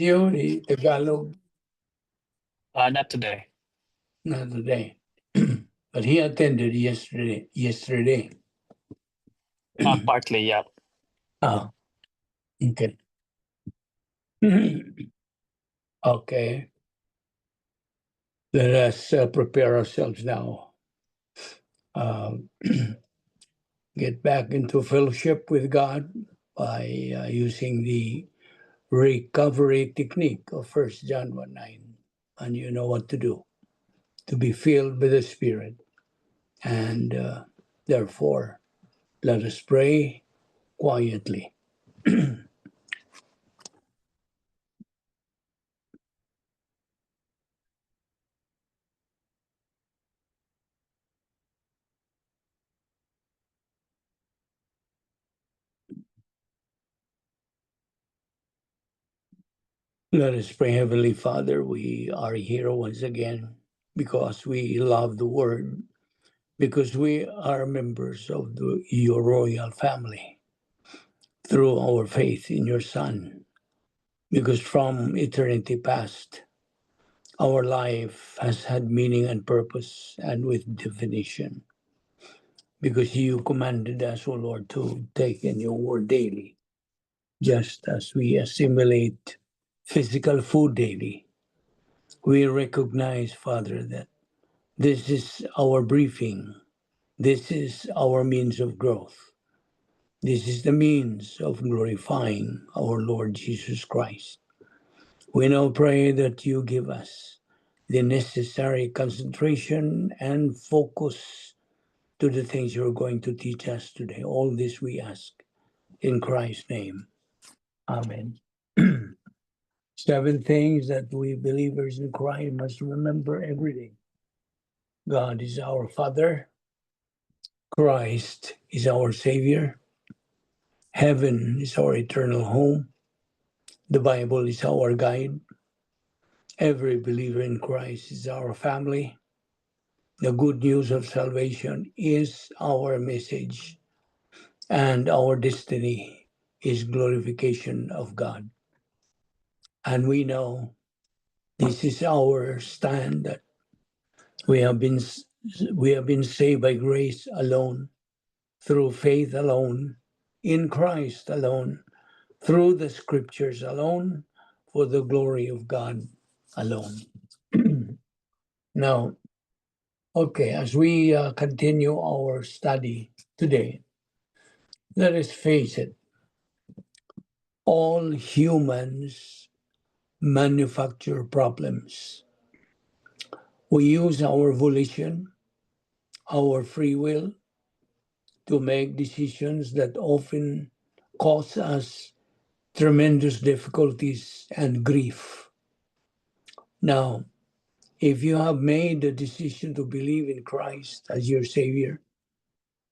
You, the Tagalog? Not today. Not today. But he attended yesterday. Partly, yeah. Ah, okay. Okay. Let us prepare ourselves now. Get back into fellowship with God by using the recovery technique of 1 John 1:9. And you know what to do to be filled with the Spirit. And therefore, let us pray quietly. Let us pray. Heavenly Father, we are here once again because we love the Word, because we are members of your royal family through our faith in your Son, because from eternity past, our life has had meaning and purpose and with definition, because you commanded us, O Lord, to take in your word daily, just as we assimilate physical food daily. We recognize, Father, that this is our briefing. This is our means of growth. This is the means of glorifying our Lord Jesus Christ. We now pray that you give us the necessary concentration and focus to the things you're going to teach us today. All this we ask in Christ's name. Amen. Seven things that we believers in Christ must remember every day. God is our Father. Christ is our Savior. Heaven is our eternal home. The Bible is our guide. Every believer in Christ is our family. The good news of salvation is our message, and our destiny is glorification of God. And we know this is our stand, that we have been saved by grace alone, through faith alone, in Christ alone, through the scriptures alone, for the glory of God alone. Now, okay, as we continue our study today, let us face it. All humans manufacture problems. We use our volition, our free will, to make decisions that often cause us tremendous difficulties and grief. Now, if you have made the decision to believe in Christ as your Savior,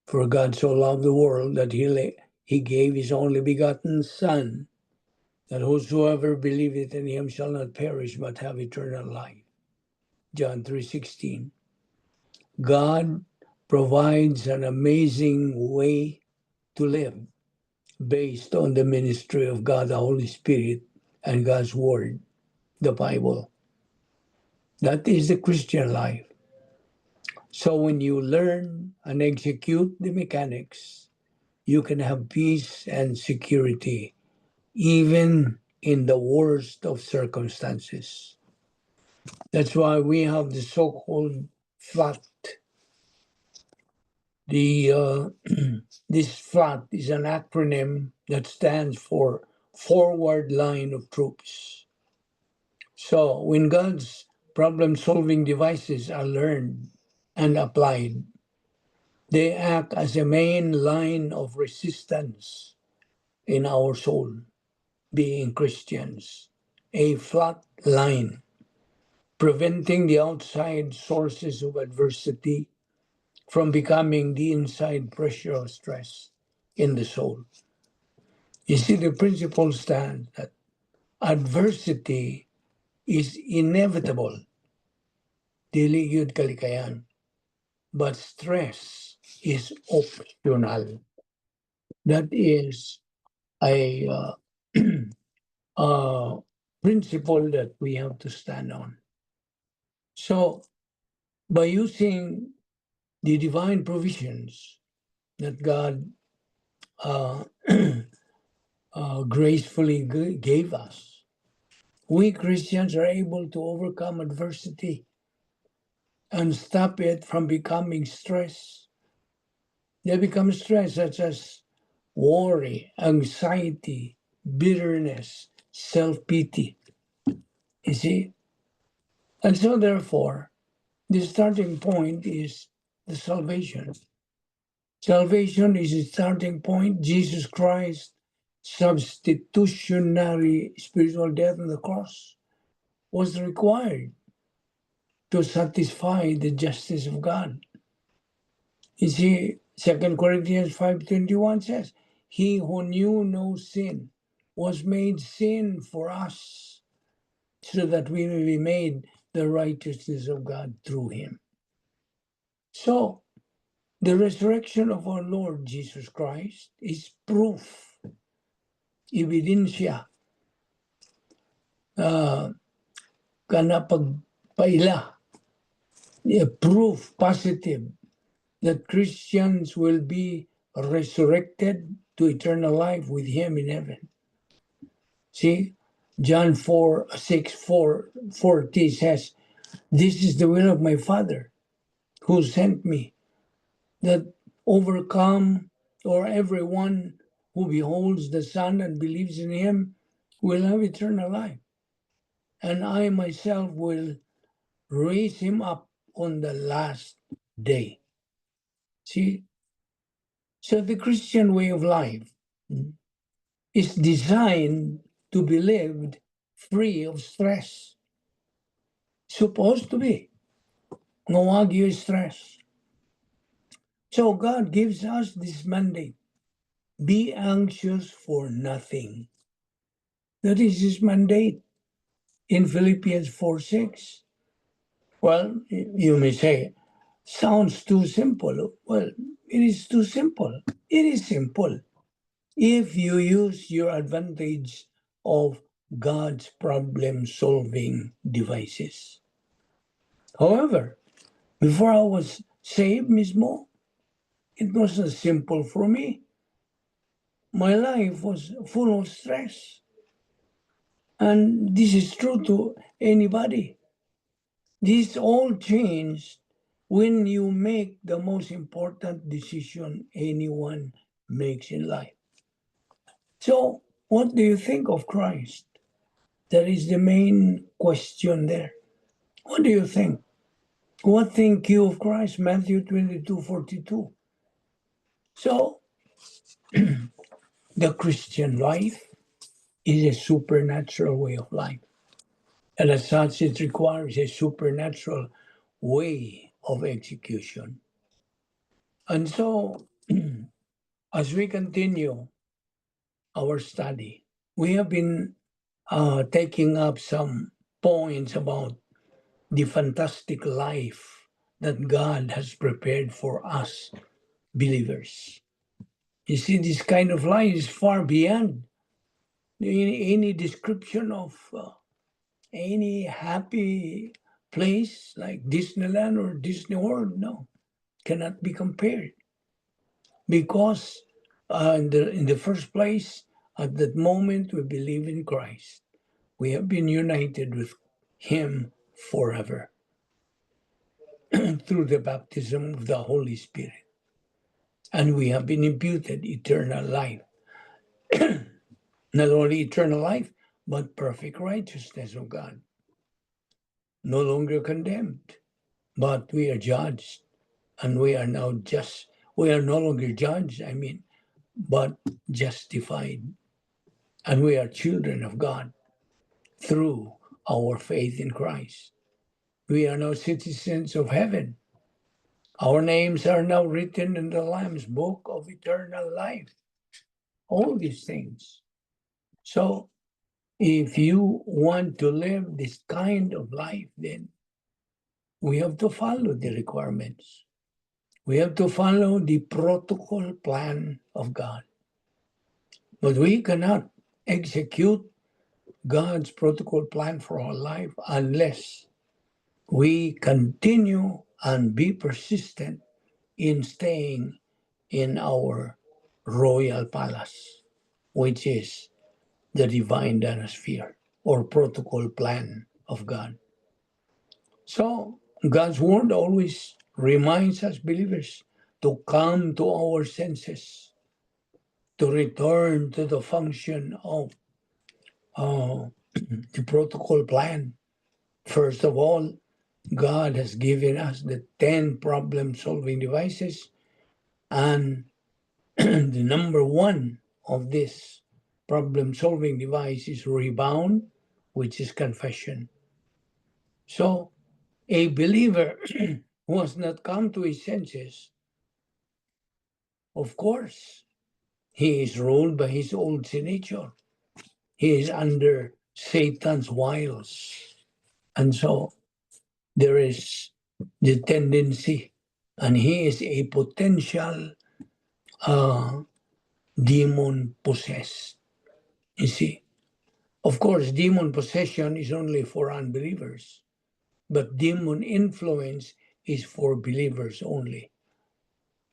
for God so loved the world that he gave his only begotten Son, that whosoever believeth in him shall not perish but have eternal life. John 3:16. God provides an amazing way to live based on the ministry of God, the Holy Spirit, and God's Word, the Bible. That is the Christian life. So when you learn and execute the mechanics, you can have peace and security, even in the worst of circumstances. That's why we have the so-called FLAT. This FLAT is an acronym that stands for Forward Line of Troops. So when God's problem-solving devices are learned and applied, they act as a main line of resistance in our soul, being Christians, a flat line, preventing the outside sources of adversity from becoming the inside pressure of stress in the soul. You see, the principle stands that adversity is inevitable, dili gyud kalikayan, but stress is optional. That is a Principle that we have to stand on. So, by using the divine provisions that God gracefully gave us, we Christians are able to overcome adversity and stop it from becoming stress. They become stress such as worry, anxiety, bitterness, self-pity. You see? And so therefore, the starting point is the salvation. Salvation is the starting point. Jesus Christ substitutionary spiritual death on the cross was required to satisfy the justice of God. You see, 2 Corinthians 5:21 says, "He who knew no sin was made sin for us, so that we may be made the righteousness of God through him." So, the resurrection of our Lord Jesus Christ is proof, ebidensya, kana pagpaila, a proof positive that Christians will be resurrected to eternal life with him in heaven. See, John 4, 6, 4, 40 says, "This is the will of my Father who sent me, that overcome or everyone who beholds the Son and believes in him will have eternal life. And I myself will raise him up on the last day." See? So the Christian way of life is designed to be lived free of stress. Supposed to be. Nga wa gyud stress. So God gives us this mandate. "Be anxious for nothing." That is his mandate in Philippians 4:6. Well, you may say, "Sounds too simple." Well, it is too simple. It is simple if you use your advantage of God's problem solving devices. However, before I was saved mismo, it wasn't simple for me. My life was full of stress. And this is true to anybody. This all changed when you make the most important decision anyone makes in life. So, what do you think of Christ? That is the main question there. What do you think? What think you of Christ? Matthew 22:42. So, the Christian life is a supernatural way of life. And as such, it requires a supernatural way of execution. And so, as we continue our study, we have been taking up some points about the fantastic life that God has prepared for us believers. You see, this kind of life is far beyond any description of any happy place like Disneyland or Disney World. No, cannot be compared. Because in the first place, at that moment we believe in Christ, we have been united with Him forever through the baptism of the Holy Spirit. And we have been imputed eternal life. Not only eternal life, but perfect righteousness of God. No longer condemned, but we are judged. And we are now just, we are no longer judged, I mean, but justified. And we are children of God through our faith in Christ. We are now citizens of heaven. Our names are now written in the Lamb's book of eternal life. All these things. So, if you want to live this kind of life, then we have to follow the requirements. We have to follow the protocol plan of God. But we cannot execute God's protocol plan for our life unless we continue and be persistent in staying in our royal palace, which is the divine dynasphere or protocol plan of God. So, God's word always reminds us believers to come to our senses, to return to the function of the protocol plan. First of all, God has given us the 10 problem solving devices, and the number one of this problem solving device is rebound, which is confession. So, a believer who has not come to his senses, of course, he is ruled by his old sin nature. He is under Satan's wiles. And so there is the tendency, and he is a potential demon possessed. You see, of course, demon possession is only for unbelievers, but demon influence is for believers only.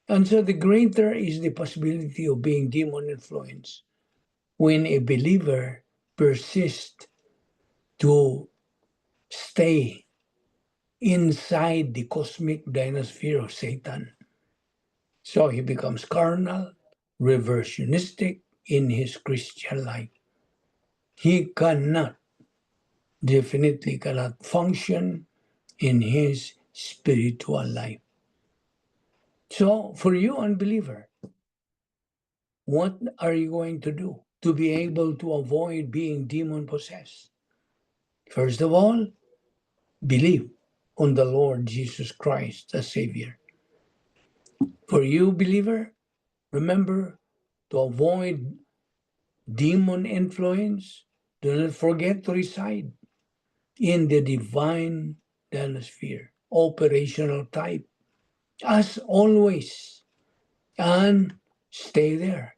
And so the greater is the possibility of being demon influenced when a believer persists to stay inside the cosmic dynasphere of Satan. So he becomes carnal, reversionistic in his Christian life. He cannot, definitely cannot function in his spiritual life. So, for you, unbeliever, what are you going to do to be able to avoid being demon possessed? First of all, believe on the Lord Jesus Christ as Savior. For you, believer, remember, to avoid demon influence, do not forget to reside in the divine sphere, operational type, as always, and stay there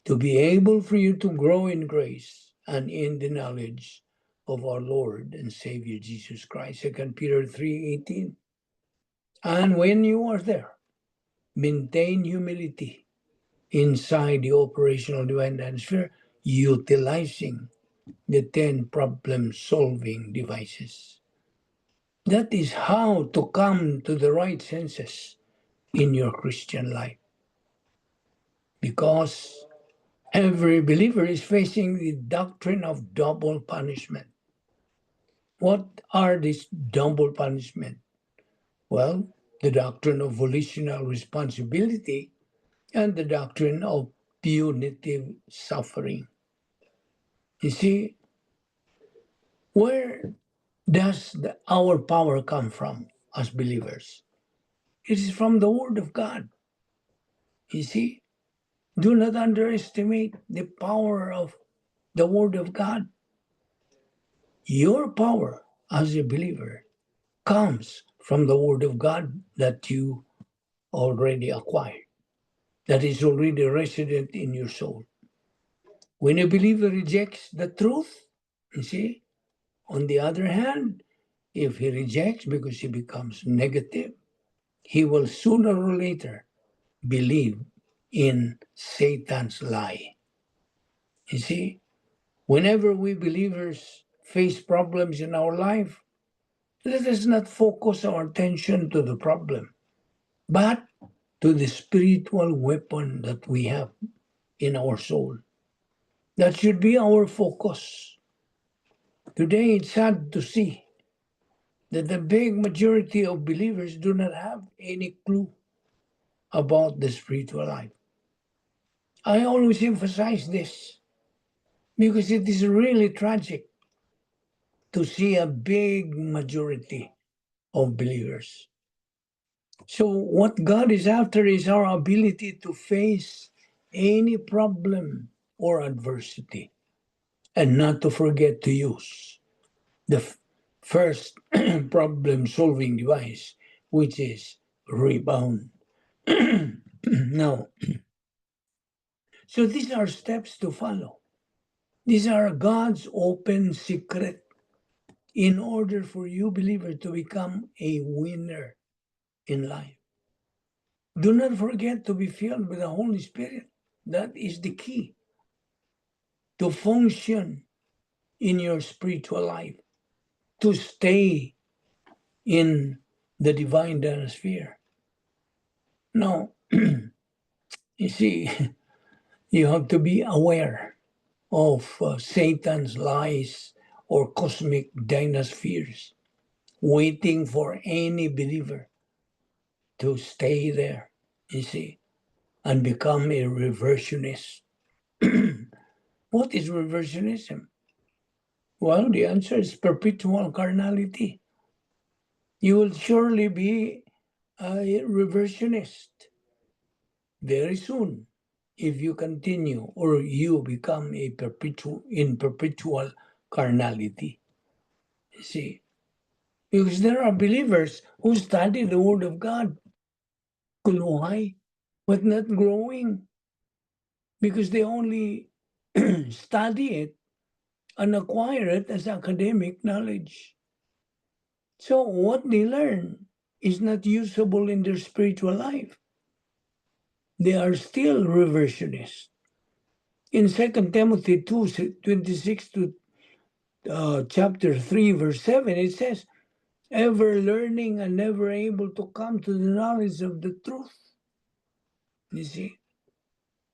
to be able for you to grow in grace and in the knowledge of our Lord and Savior Jesus Christ. 2 Peter 3:18. And when you are there, maintain humility inside the operational divine sphere, utilizing the 10 problem solving devices. That is how to come to the right senses in your Christian life. Because every believer is facing the doctrine of double punishment. What are these double punishment? Well, the doctrine of volitional responsibility and the doctrine of punitive suffering. You see, where does our power come from as believers? It is from the Word of God. You see, do not underestimate the power of the Word of God. Your power as a believer comes from the Word of God that you already acquired, that is already resident in your soul. When a believer rejects the truth, you see, on the other hand, if he rejects because he becomes negative, he will sooner or later believe in Satan's lie. You see, whenever we believers face problems in our life, let us not focus our attention to the problem, but to the spiritual weapon that we have in our soul. That should be our focus. Today, it's sad to see that the big majority of believers do not have any clue about the spiritual life. I always emphasize this because it is really tragic to see a big majority of believers. So, what God is after is our ability to face any problem or adversity and not to forget to use the first problem solving device, which is rebound. Now, so these are steps to follow. These are God's open secret in order for you, believer, to become a winner in life. Do not forget to be filled with the Holy Spirit. That is the key to function in your spiritual life, to stay in the divine dynasphere. Now, you see, you have to be aware of Satan's lies or cosmic dynaspheres waiting for any believer to stay there, you see, and become a reversionist. What is reversionism? Well, the answer is perpetual carnality. You will surely be a reversionist very soon if you continue or you become a perpetual in perpetual carnality. You see, because there are believers who study the Word of God, kunuhay, but not growing because they only study it and acquire it as academic knowledge. So what they learn is not usable in their spiritual life. They are still reversionists. In 2 Timothy 2:26 to chapter 3, verse 7, it says, "Ever learning and never able to come to the knowledge of the truth." You see,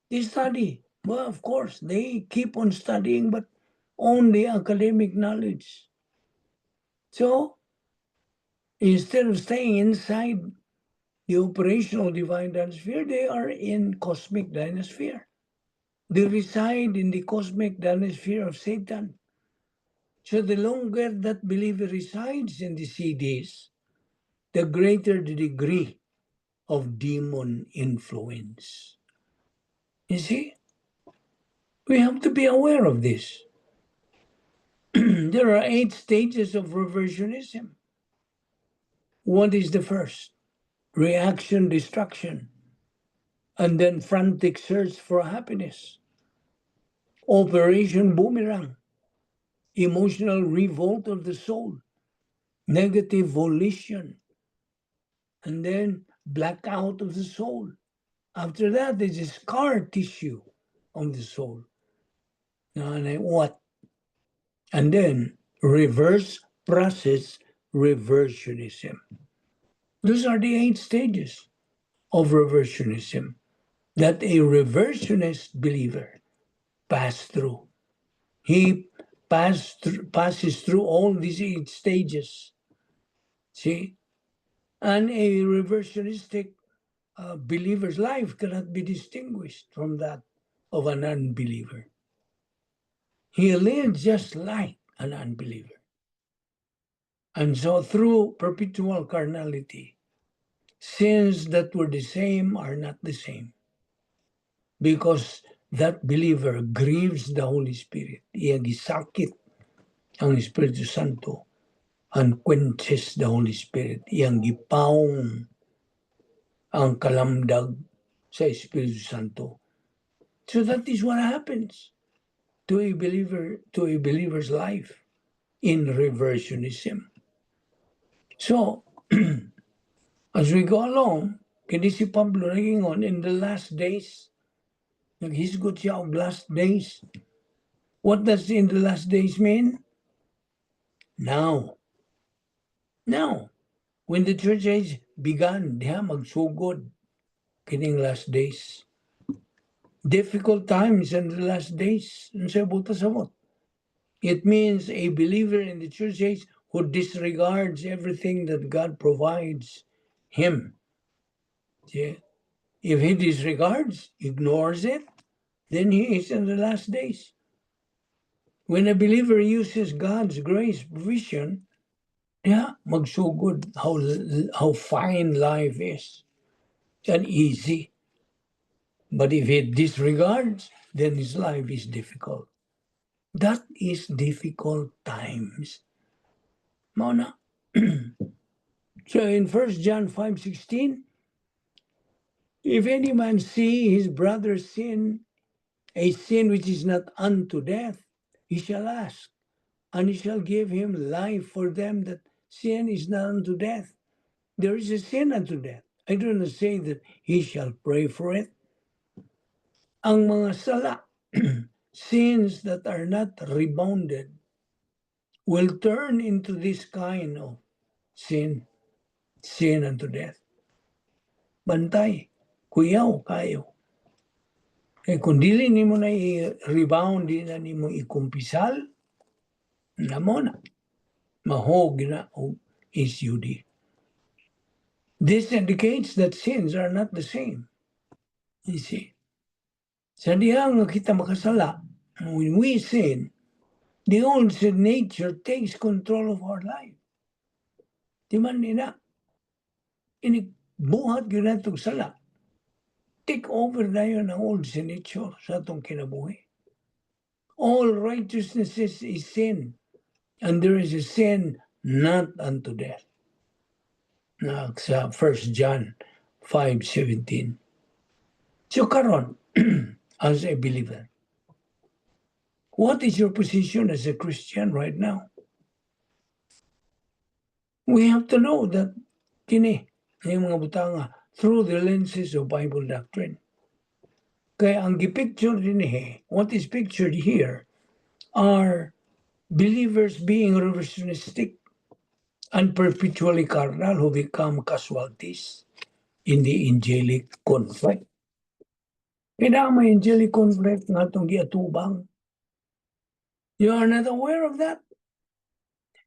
they study. Well, of course, they keep on studying, but only academic knowledge. So instead of staying inside the operational divine dynasphere, they are in cosmic dynasphere. They reside in the cosmic dynasphere of Satan. So the longer that believer resides in the CDs, the greater the degree of demon influence. You see, we have to be aware of this. There are eight stages of reversionism. What is the first? Reaction, destruction, and then frantic search for happiness. Operation Boomerang, emotional revolt of the soul, negative volition, and then blackout of the soul. After that, there's a scar tissue of the soul. And what? And then reverse process reversionism. Those are the eight stages of reversionism that a reversionist believer passed through. He passes through all these eight stages. See? And a reversionistic believer's life cannot be distinguished from that of an unbeliever. He lives just like an unbeliever. And so through perpetual carnality, sins that were the same are not the same. Because that believer grieves the Holy Spirit. Iya gisakit ang Espiritu Santo and quenches the Holy Spirit. Iyang gipawong ang kalamdag sa Espiritu Santo. So that is what happens to a believer, to a believer's life in reversionism. So, as we go along, kini si Pablo nagingon in the last days, naghisgot siya og last days. What does "in the last days" mean? Now. Now, when the church age began, diha magsugod kining last days. Difficult times in the last days. Unsay buot pasabot? It means a believer in the church age who disregards everything that God provides him. Yeah. If he disregards, ignores it, then he is in the last days. When a believer uses God's grace provision, yeah, magsugod how fine life is and easy. But if he disregards, then his life is difficult. That is difficult times. Mao na. So in 1 John 5:16, "If any man see his brother sin a sin which is not unto death," He shall ask, and he shall give him life for them that sin is not unto death. There is a sin unto death. I do not say that he shall pray for it. Ang mga sala, sins that are not rebounded, will turn into this kind of sin, sin unto death. Bantay, kuyaw kayo. Kay kung dili nimo na i-rebound, di na nimo ikumpisal, na mo na, mahog na og SUD. This indicates that sins are not the same. You see? Sa diha nga kita makasala, when we sin, the old sin nature takes control of our life. Di man nina. Inig buhat gyud natong sala. Take over na yun ang old sin nature sa atong kinabuhi. All righteousness is sin, and there is a sin not unto death. Na sa 1 John 5:17. So karon, as a believer, what is your position as a Christian right now? We have to know that kini yung mga butanga through the lenses of Bible doctrine. Kaya ang gipicture dinhi, what is pictured here are believers being revisionistic and perpetually carnal who become casualties in the angelic conflict. Kaya may angelic conflict nga atong giatubang. You are not aware of that.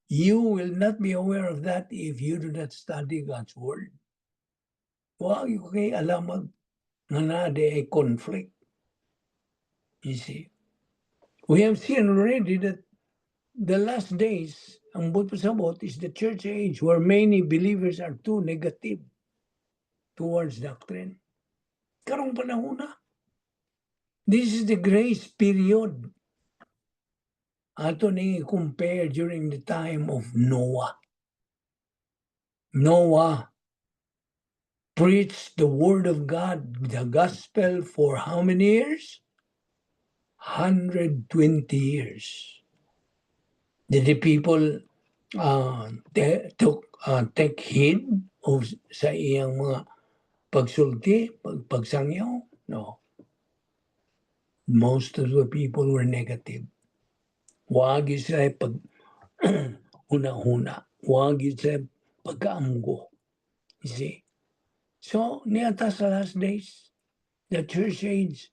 You will not be aware of that if you do not study God's Word. Wa ko kay alamag nga naa diay conflict. You see? We have seen already that the last days, ang buot pasabot is the church age where many believers are too negative towards doctrine. Karong panahon na. This is the grace period. Ato ni compare during the time of Noah. Noah preached the word of God, the gospel, for how many years? 120 years. Did the people took, take heed of sa iyang mga pagsulti, pagsangyaw? No. Most of the people were negative. Wa gyud sila pag huna-huna. Wa gyud sila pagkaamgo. You see? So, naa ta sa last days, the church age,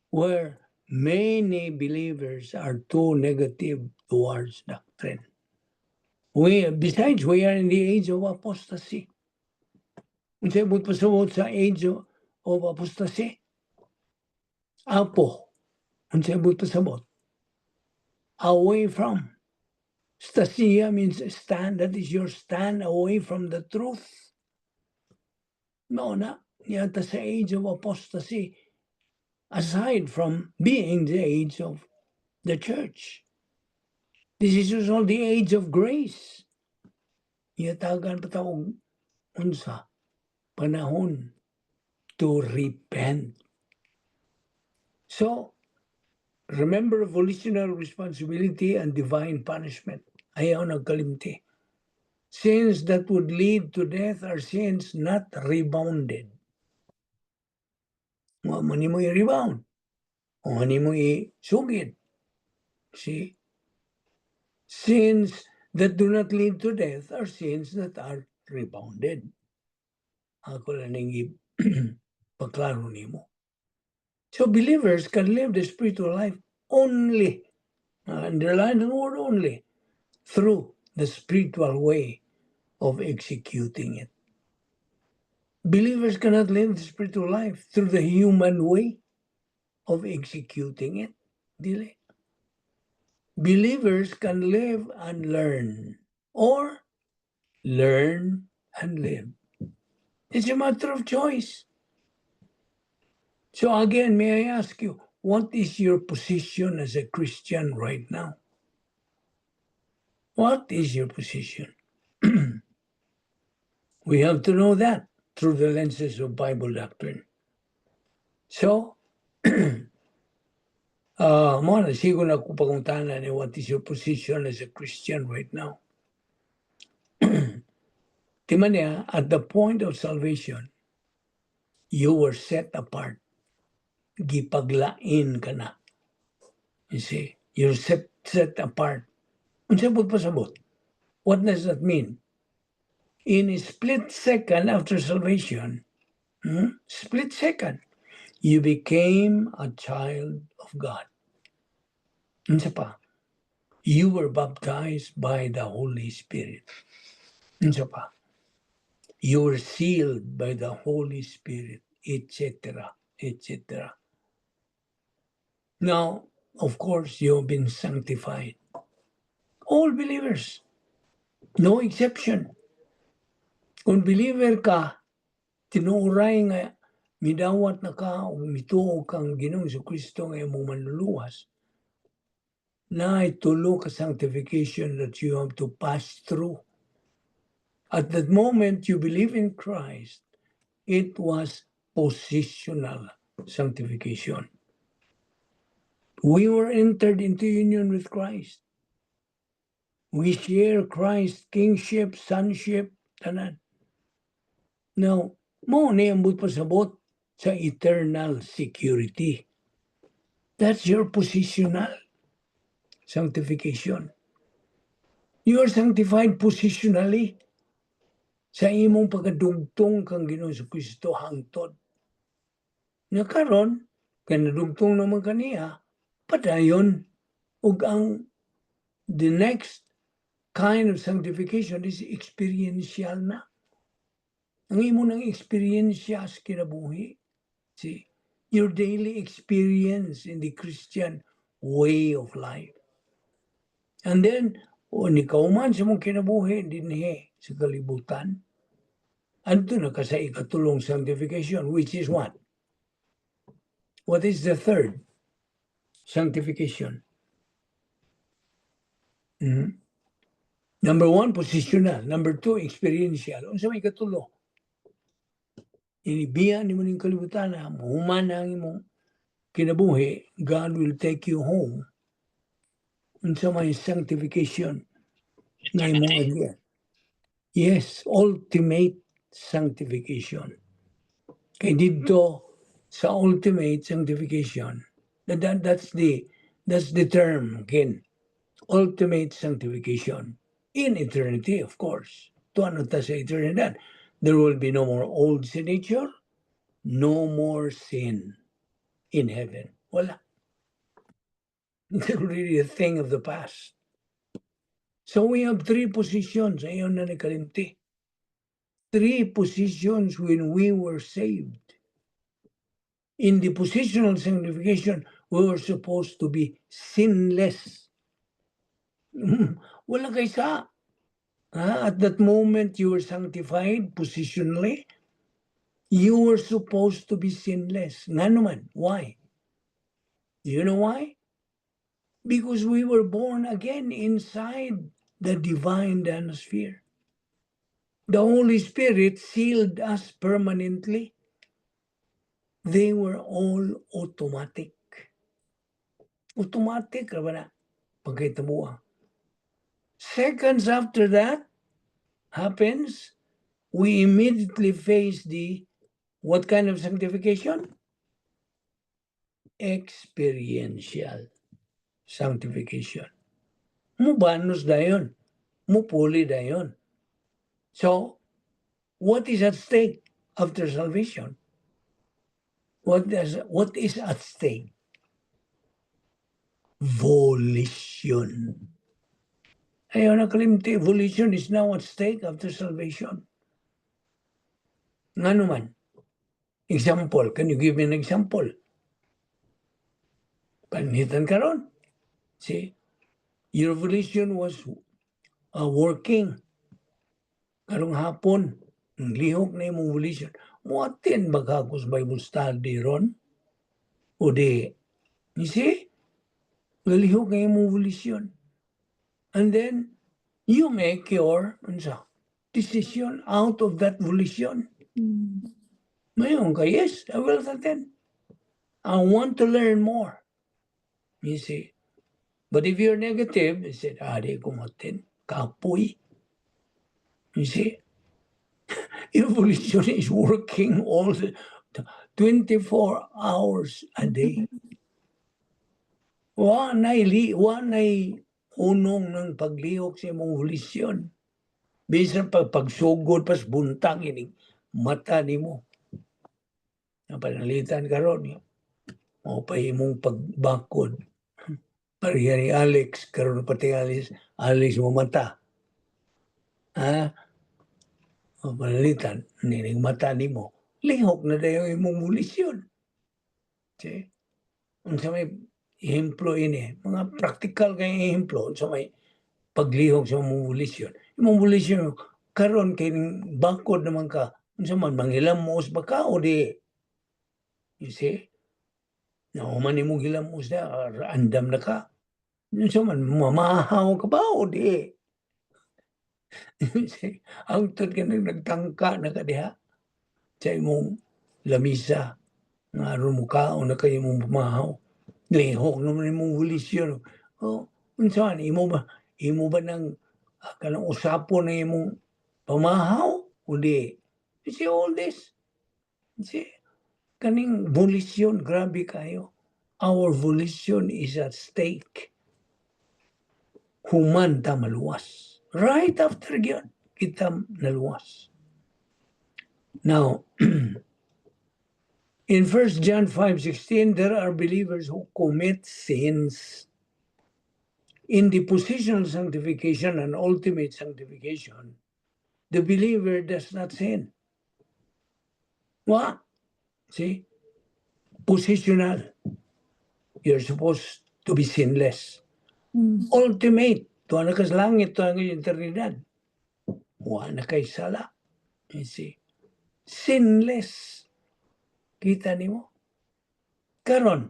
where many believers are too negative towards doctrine. Besides, we are in the age of apostasy. Unsay buot pasabot sa age of apostasy? Apo. Unsay buot pasabot? Away from. Stasia means stand. That is your stand away from the truth. No na. Naa ta sa age of apostasy. Aside from being the age of the church. This is also the age of grace. Gihatagan pa ta og unsa panahon to repent. So, remember volitional responsibility and divine punishment. Ayaw nagkalimti. Sins that would lead to death are sins not rebounded. Wa man nimo i-rebound. O nimo i-sugid. See? Sins that do not lead to death are sins that are rebounded. Ako lang ning paklaro nimo. So believers can live the spiritual life only, underline the word "only," through the spiritual way of executing it. Believers cannot live the spiritual life through the human way of executing it. Dili. Believers can live and learn, or learn and live. It's a matter of choice. So again, may I ask you, what is your position as a Christian right now? What is your position? We have to know that through the lenses of Bible doctrine. So, Mao na siguro na ko pangutana ni, what is your position as a Christian right now? Timan niya, at the point of salvation, you were set apart. Gipaglain ka na. You see, you're set apart. Unsa buot pasabot? What does that mean? In a split second after salvation, split second, you became a child of God. Unsa pa? You were baptized by the Holy Spirit. Unsa pa? You were sealed by the Holy Spirit, etc., etc. Now, of course, you have been sanctified. All believers, no exception. Kung believer ka, tinuoray nga midawat na ka o mituo kang Ginoong Kristo nga imong manluluwas, na tulo ka sanctification that you have to pass through. At that moment you believe in Christ, it was positional sanctification. We were entered into union with Christ. We share Christ's kingship, sonship, tanan. Now, mao ni ang buot pasabot sa eternal security. That's your positional sanctification. You are sanctified positionally sa imong pagkadugtong kang Ginoong Kristo hangtod. Nga karon, kay nadugtong naman kaniya, padayon ug ang the next kind of sanctification is experiential na. Ang imo ng eksperyensya sa kinabuhi. See, your daily experience in the Christian way of life. And then, o nikauman sa imong kinabuhi dinhi sa kalibutan, adto na ka sa ikatulong sanctification, which is what? What is the third sanctification? Number one, positional. Number two, experiential. Unsa may ikatulo? Inibiya nimo ning kalibutan na muhuman ang imong kinabuhi, God will take you home. Unsa may sanctification na imong Eternity. Agyan? Yes, ultimate sanctification. Kay didto sa ultimate sanctification, that's the term again. Ultimate sanctification in eternity, of course. Tuwa ta sa eternidad. There will be no more old sin nature, no more sin in heaven. Wala. It's already a thing of the past. So we have three positions. Ayaw na ni kalimti. Three positions when we were saved. In the positional sanctification, we were supposed to be sinless. Wala kay sa. Ah, at that moment you were sanctified positionally. You were supposed to be sinless. Nga naman, why? Do you know why? Because we were born again inside the divine sphere. The Holy Spirit sealed us permanently. They were all automatic. Automatic, ra ba na? Pagkahitabo. Seconds after that happens, we immediately face the what kind of sanctification? Experiential sanctification. Mubanos dayon. Mupuli dayon. So, what is at stake after salvation? What is at stake? Volition. Ayaw na kalimti, volition is now at stake after salvation. Nga naman? Example, can you give me an example? Panhitan karon. See, your volition was working. Karong hapon, ang lihok na imong volition. Mo-attend ba ka sa Bible study ron? O di, you see? Galihok na imong volition. And then, you make your unsa, decision out of that volition. Ngayon ka, "Yes, I will attend. I want to learn more." You see? But if you're negative, you said, "Ah, di ko mo-attend. Kapoy." You see? Volition is working all the 24 hours a day. Wa nay hunong ng paglihok sa imong volition. Bisan pag pagsugod pas buntag ining mata nimo. Ang pananglitan karon mao pa imong pagbakod. Pareha ni Alex, karon pati Alex, Alex mo mata. Ha? O pananglitan, nining mata nimo. Lihok na dayon imong volisyon. See? Unsa may ehemplo ini, mga practical kay ehemplo unsa may paglihok sa imong volisyon. Imong volisyon karon kay ning bakod naman ka, unsa man manghilamos ba ka o di? You see? Nahuman imong hilamos na, andam na ka. Unsa man mamahaw ka ba o di? You see? Hangtod ka nang nagtangka na ka diha sa imong lamisa nga aron mukaon na kayo imong pamahaw. Lihok naman imong volisyon. Oh, unsa man imo ba nang kanang usapon na imong pamahaw o di? You see all this? You see? Kaning volisyon, grabe kayo. Our volition is at stake. Human ta maluwas. Right after gyud, kita naluwas. Now, in 1 John 5:16, there are believers who commit sins. In the positional sanctification and ultimate sanctification, the believer does not sin. What? See? Positional. You're supposed to be sinless. Ultimate. Tuwa na kas langit, tuwa na kay eternidad. Wa na kay sala. You see? Sinless. Kita nimo? Karon,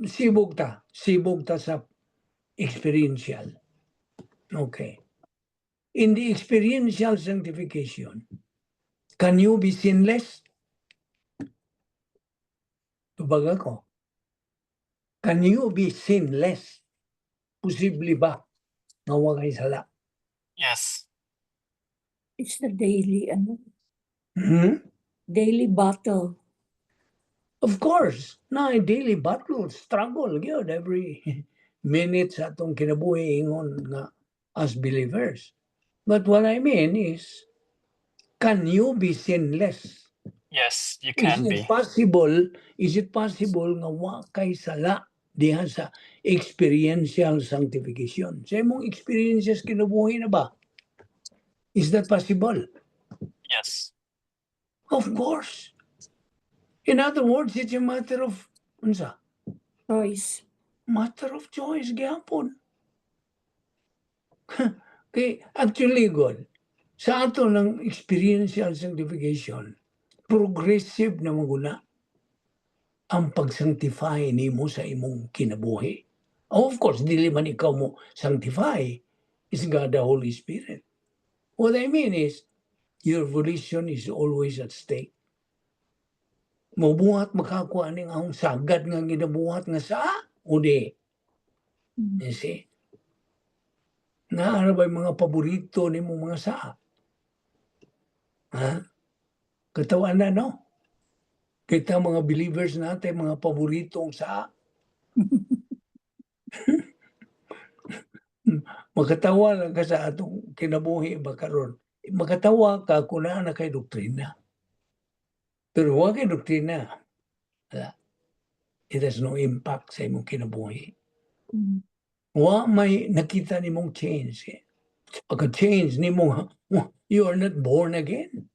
sibog ta. Sibog ta sa experiential. Okay. In the experiential sanctification, can you be sinless? Tubag ako. Can you be sinless? Posible ba nga wa kay sala? Yes. It's the daily, ano, daily battle. Of course, na daily battle, struggle gyud every minute sa atong kinabuhi ingon nga as believers. But what I mean is, can you be sinless? Yes, you Is can it be. Possible? Is it possible nga wa kay sala diha sa experiential sanctification? Sa imong experiences kinabuhi na ba? Is that possible? Yes. Of course. In other words, it's a matter of unsa? Choice. Matter of choice gyapon. Okay, actually God, sa ato ng experiential sanctification, progressive na maguna ang pag-sanctify nimo sa imong kinabuhi. Of course, dili man ikaw mo sanctify, is God the Holy Spirit. What I mean is, your volition is always at stake. Mabuhat makakuha ning akong sagad nga ginabuhat nga sa o di. You see? Naa ba yung mga paborito nimo mga saa? Ha? Katawan na, no? Kita mga believers natin, mga paboritong saa. Makatawa lang ka sa atong kinabuhi ba karon. Makatawa ka kung naa na kay doktrina. Pero wa kay doktrina. Wala. It has no impact sa imong kinabuhi. Wa may nakita nimong change. Eh. Pagka-change nimo, you are not born again.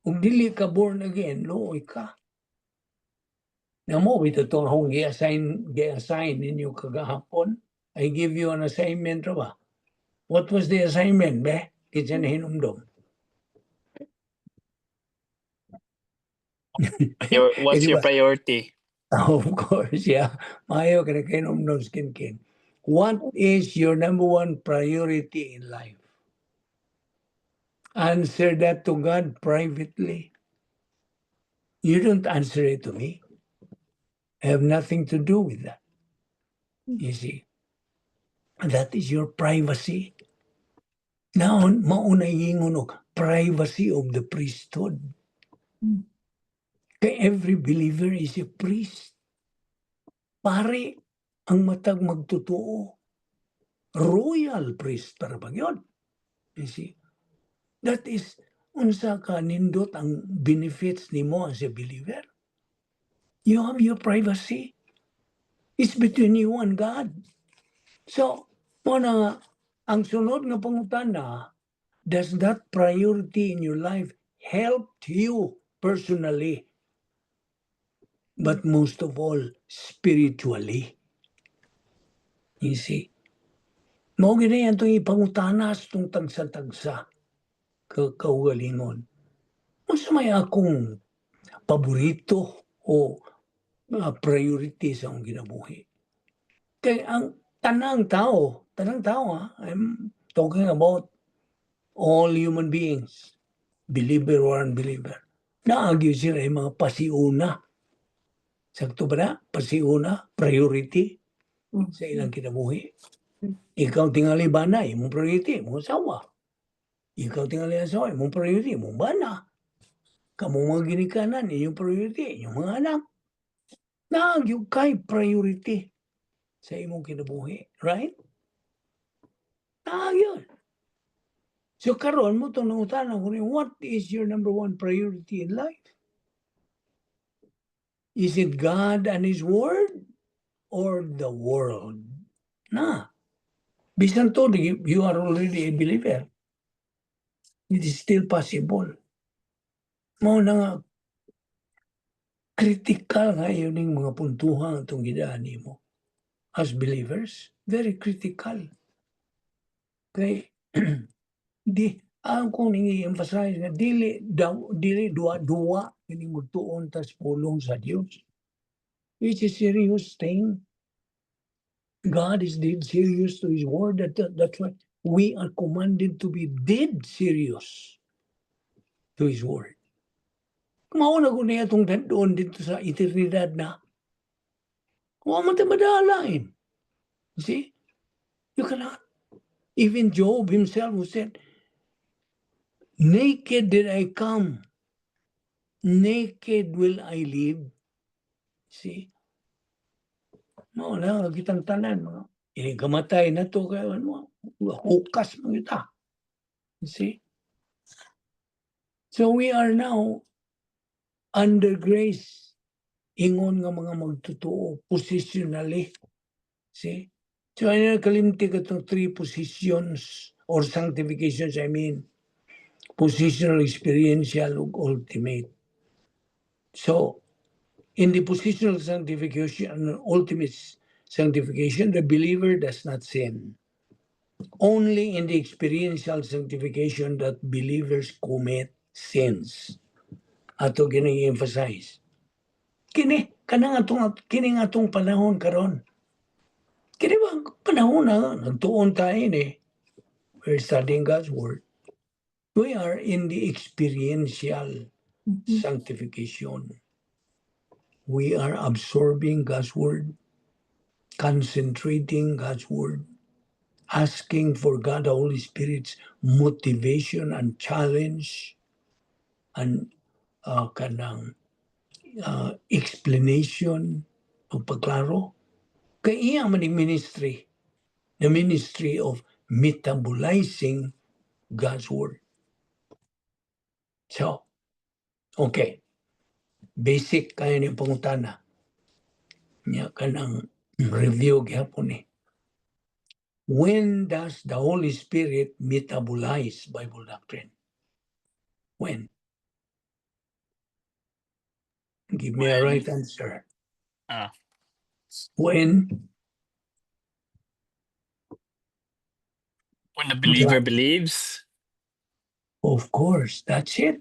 Kung dili ka born again, luoy ka. Na mo, ito itong akong gi-assign ninyo kagahapon. I give you an assignment, ba? What was the assignment, be? Kinsa na hinumdom. What's your Anyway. Priority? Of course, yeah. Maayo ka na kahinumdom, skin kin. What is your number one priority in life? Answer that to God privately. You don't answer it to me. I have nothing to do with that. You see? That is your privacy. Now, mao na ingon og privacy of the priesthood. Kay every believer is a priest. Pare ang matag magtotoo. Royal priest para ba yun? You see? That is unsa ka nindot ang benefits nimo as a believer. You have your privacy. It's between you and God. So, mao na nga, ang sunod nga pangutana, does that priority in your life help you personally? But most of all, spiritually. You see? Mao gini ang itong ipangutana sa itong tagsa-tagsa ka kaugalingon. Unsa may akong paborito o priority sa akong kinabuhi? Kay ang tanang tao ha, I'm talking about all human beings, believer or unbeliever. Naa gyud sila yung mga pasiuna. Sakto ba na? Pasiuna, priority sa ilang kinabuhi. Ikaw tingali bana, imong priority, imong asawa. Ikaw tingali asawa, imong priority, imong bana. Kamo mga ginikanan, inyong priority, inyong mga anak. Naa gyud kay priority sa imong kinabuhi, right? Naa gyud. So karon mao tong nangutana ko ni, what is your number one priority in life? Is it God and His Word or the world? Na. Bisan to, you are already a believer. It is still possible. Mao na nga, critical nga yun yung mga puntuhan itong gidaan nimo. As believers, very critical. Kay, di, ang kong i-emphasize nga dili daw dili duwa-duwa kini magtuon tas pulong sa Dios. It's a serious thing. God is dead serious to His word. That's why we are commanded to be dead serious to His word. Mao na ko niya itong doon dito sa eternidad na. Wa man ta madalain. See? You cannot. Even Job himself who said, "Naked did I come, naked will I leave." See? Mao na, kitang tanan. Mga, ini kamatay na to, kaya ano, hukas mo kita. You see? So we are now under grace. Ingon nga mga magtotoo, positionally. See? So ano kalimti katong three positions or sanctifications, I mean, positional, experiential, ug ultimate. So, in the positional sanctification and ultimate sanctification, the believer does not sin. Only in the experiential sanctification that believers commit sins. Ato gini emphasize. Kini kanang atong kini nga atong panahon karon. Kini ba ang panahon na nagtuon tayo ni? We're studying God's word. We are in the experiential sanctification. We are absorbing God's word, concentrating God's word, asking for God the Holy Spirit's motivation and challenge and kanang explanation o pagklaro. Kay iya man yung ministry, the ministry of metabolizing God's word. So, okay. Basic kaya ni pangutana. Nya kanang review gyapon ni. When does the Holy Spirit metabolize Bible doctrine? When? Give me a right answer. Ah. When? When the believer believes. Of course, that's it.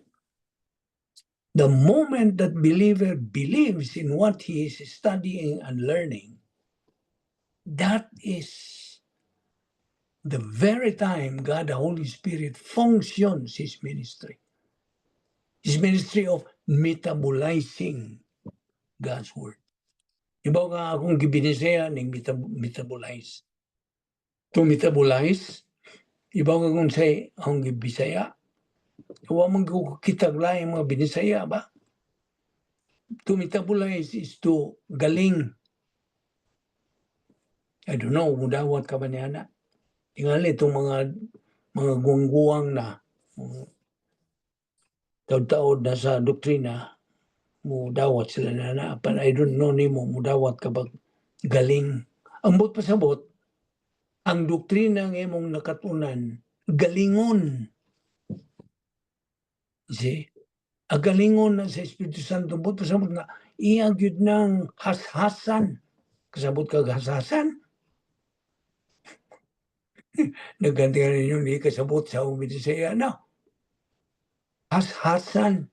The moment that believer believes in what he is studying and learning, that is the very time God the Holy Spirit functions His ministry. His ministry of metabolizing God's word. Ibaw ka akong gibinisaya ning metabolize. To metabolize, ibaw ka kung say akong gibisaya. Wa man ko kitag laing mga binisaya ba? To metabolize is to galing. I don't know, mudawat ka ba niya na? Tingali itong mga guwang-guwang na mga taod-taod na sa doktrina, mudawat sila na, but I don't know nimo mudawat ka ba galing. Ang buot pasabot, ang doktrina ng imong nakatunan, galingon. See? Ang galingon na sa Espiritu Santo, buot pasabot nga, iya gyud ng hashasan. Kasabot ka hashasan? Nagganti ka ninyo, hindi kasabot sa Binisaya, no? Hashasan.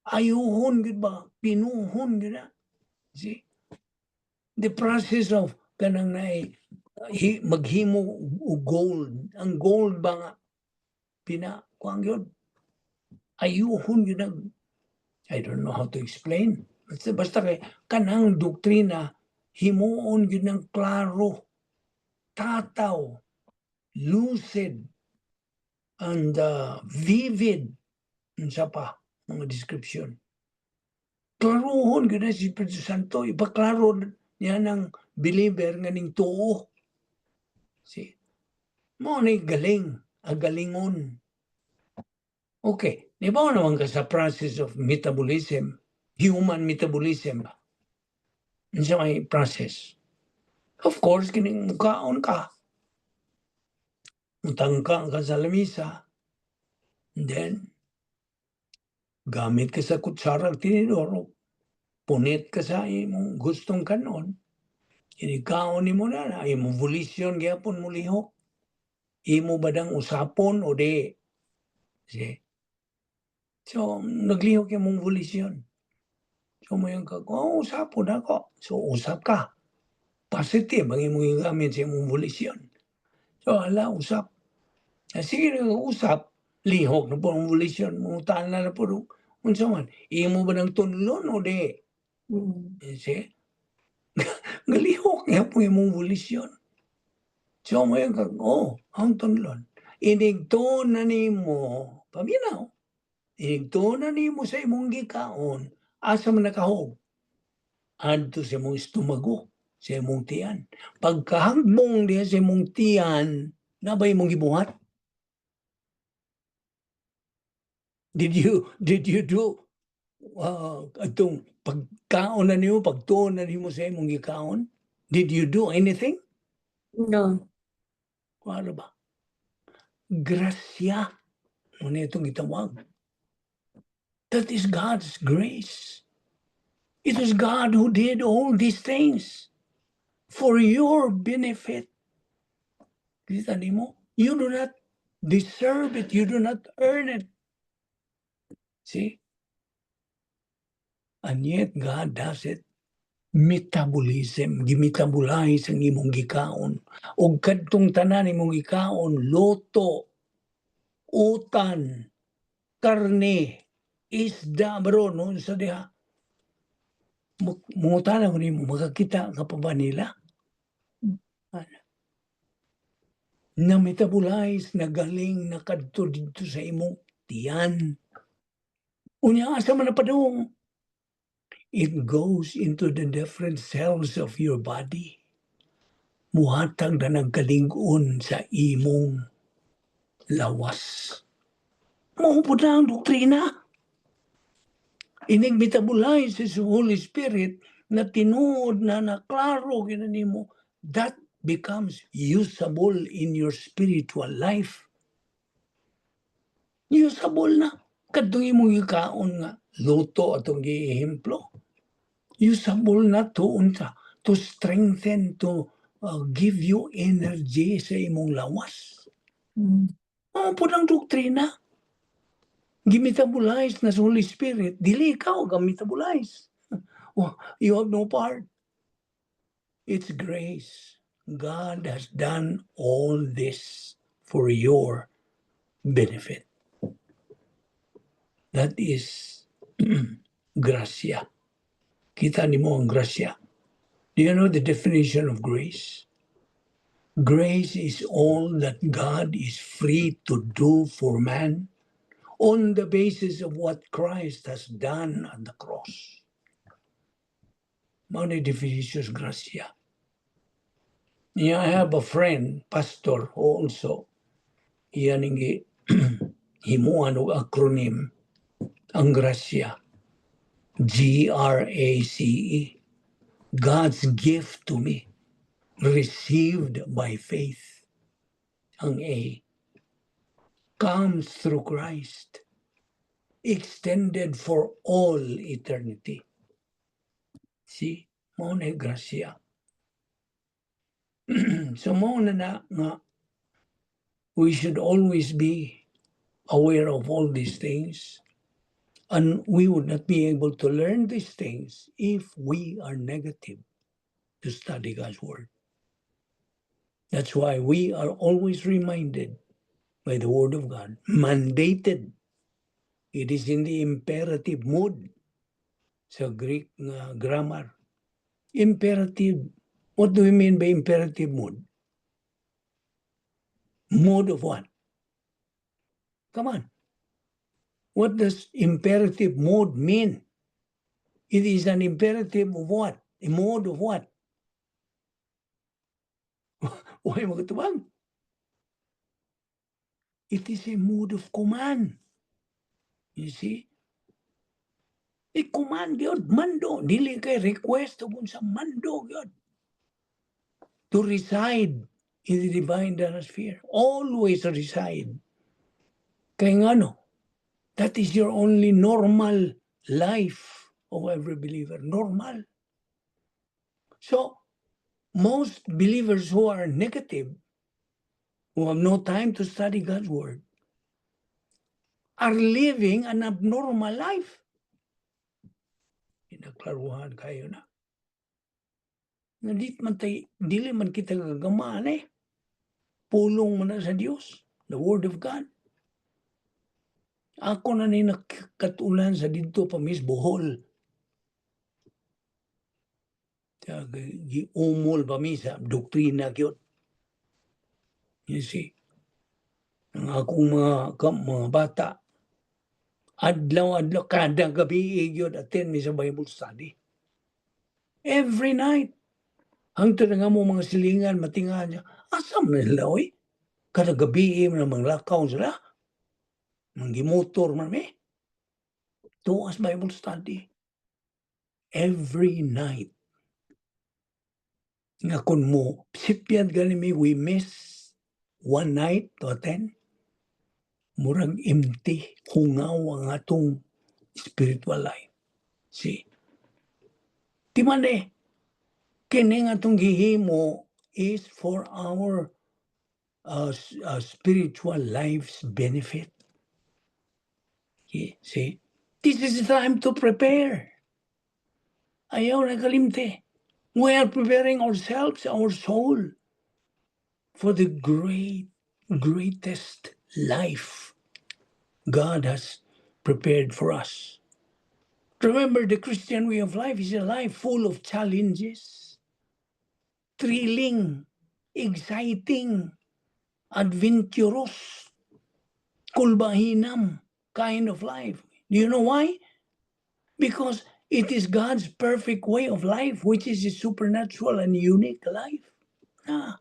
Ayuhon gyud ba? Pinuhon gyud na. See? The process of kanang naay maghimo og gold. Ang gold ba nga pina kuang yun? Ayuhon yun ang, I don't know how to explain. Basta kay kanang doktrina himuon gyud ng klaro, tataw, lucid, and vivid unsa pa mga description. Klarohon gyud na si Espiritu Santo, ipaklaro niya ng believer nga ning tuo. Si mo ni galing, ang galingon. Okay, di ba naman ka sa process of metabolism, human metabolism ba? Unsa may process? Of course, kining mukaon ka. Mutangka ka sa lamisa. And then, gamit ka sa kutsara at tinidor, o punit ka sa imong gustong kanon. Inikaon nimo na, imong volition gyapon mulihok. Imo ba dang usapon o di? See? So, naglihok imong volition. So, moingon ka, "Oh, usapon ako." So, usap ka. Positive ang imong gigamit sa imong volition. So, hala, usap. Ah, sige na usap, lihok na po ang volition. Mangutana na po. Unsa man, imo ba ng tunlon o di? See? Galihok nga po imong volition. So, moingon ka, "Oh, ang tunlon." Inigtuon na nimo, paminaw, inigtuon na nimo sa imong gikaon, asa man nakahog? Adto sa imong estomago, sa imong tiyan. Pagkahagbong diha sa imong tiyan, naa ba imong gibuhat? Did you do atong pagkaon na nimo, pagtuon na nimo sa imong gikaon? Did you do anything? No. Ano ba? Grasya. Ano itong gitawag? That is God's grace. It is God who did all these things for your benefit. Kita nimo? You do not deserve it. You do not earn it. See? And yet God does it. Metabolism, gimetabolize ang imong gikaon. Og kadtong tanan imong gikaon, luto, utan, karne, isda, bro, no, sa diha. Mangutana ko nimo, makakita ka pa ba nila? Ano? Na metabolize, na galing, na kadto dito sa imong tiyan. Unya, asa man na padung? It goes into the different cells of your body. Muhatag na nagkalig-on sa imong lawas. Mao po na ang doktrina. Inig metabolize sa Holy Spirit na tinuod na naklaro nimo, that becomes usable in your spiritual life. Usable na. Kadtong imong gikaon nga luto atong giehemplo. Usable na to unsa to strengthen, to give you energy sa imong lawas. Mao po ang doktrina. Gimetabolize na sa Holy Spirit. Dili ikaw ga-metabolize. Oh, you have no part. It's grace. God has done all this for your benefit. That is gracia. Kita nimo ang grasya. Do you know the definition of grace? Grace is all that God is free to do for man on the basis of what Christ has done on the cross. Mao ni definition sa grasya. Yeah, I have a friend, pastor also. Iya ning himuan og acronym ang grasya. GRACE. God's gift to me, received by faith. Ang A comes through Christ, extended for all eternity. See, mao na grasya. So mao na na nga we should always be aware of all these things, and we would not be able to learn these things if we are negative to study God's word. That's why we are always reminded by the word of God, mandated. It is in the imperative mood sa Greek nga grammar. Imperative. What do we mean by imperative mood? Mode of what? Come on. What does imperative mode mean? It is an imperative of what? A mode of what? Why makatubang? It is a mode of command. You see? I-command yun, mando. Dili kay request kung sa mando yun. To reside in the divine sphere. Always reside. Kay ngano, that is your only normal life of every believer. Normal. So, most believers who are negative, who have no time to study God's word, are living an abnormal life. Pinaklaruhan kaayo na. Nga di man tay, dili man kita gagamaan eh. Pulong man na sa Dios, the word of God. Ako na ni nakatulan sa didto pa mis Bohol. Giumol pa mi sa doktrina gyud. You see? Ang akong mga bata, adlaw-adlaw, kada gabi gyud attend mi sa Bible study. Every night. Hangtod nga mo mga silingan, matingahan niya. Asa man nila, oy? Kada gabi man manglakaw sila. Manggimotor man mi. To us Bible study. Every night. Nga kung mo, sipyad gani mi, we miss one night to attend. Murag empty, hungaw ang atong spiritual life. See? Di man eh, kini nga atong gihimo is for our spiritual life's benefit. Okay, see? This is the time to prepare. Ayaw na kalimte. We are preparing ourselves, our soul, for the great, greatest life God has prepared for us. Remember, the Christian way of life is a life full of challenges, thrilling, exciting, adventurous, kulbahinam kind of life. Do you know why? Because it is God's perfect way of life, which is a supernatural and unique life. Na,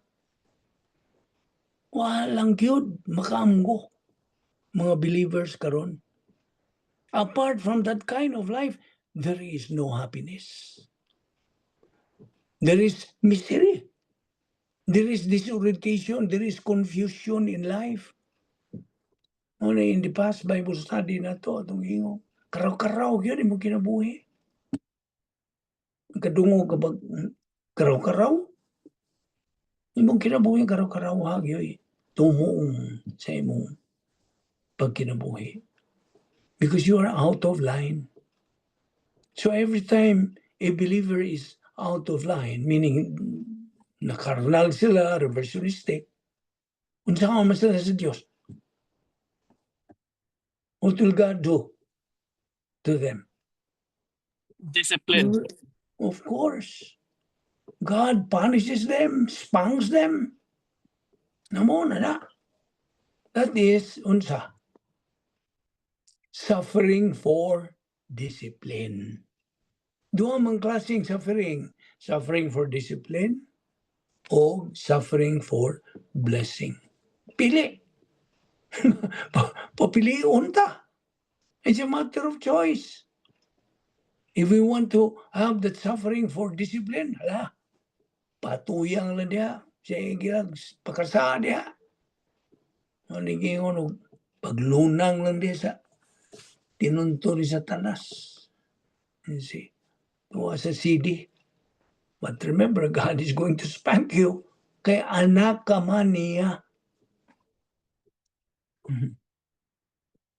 walang gyud makaamgo mga believers karon. Apart from that kind of life, there is no happiness. There is misery. There is disorientation. There is confusion in life. Ano, in the past Bible study na to, atong ingon, karaw-karaw gyud imong kinabuhi. Kadungog ka ba karaw-karaw? Imong kinabuhi karaw-karaw ha gyud. Tumuong sa imong pagkinabuhi. Because you are out of line. So every time a believer is out of line, meaning nakarnal sila, reversionistic, unsa ka man sila sa Dios? What will God do to them? Discipline. Of course. God punishes them, spanks them. Mao na na. That is unsa? Suffering for discipline. Duha man klaseng suffering. Suffering for discipline o suffering for blessing. Pili. Papilion ta. It's a matter of choice. If we want to have that suffering for discipline, hala, patuyang lang diha. Sige lang, pakasa diha. Ano gingon og paglunang lang diha sa tinunto ni Satanas. You see? Tuwa sa CD. But remember, God is going to spank you. Kay anak ka man niya.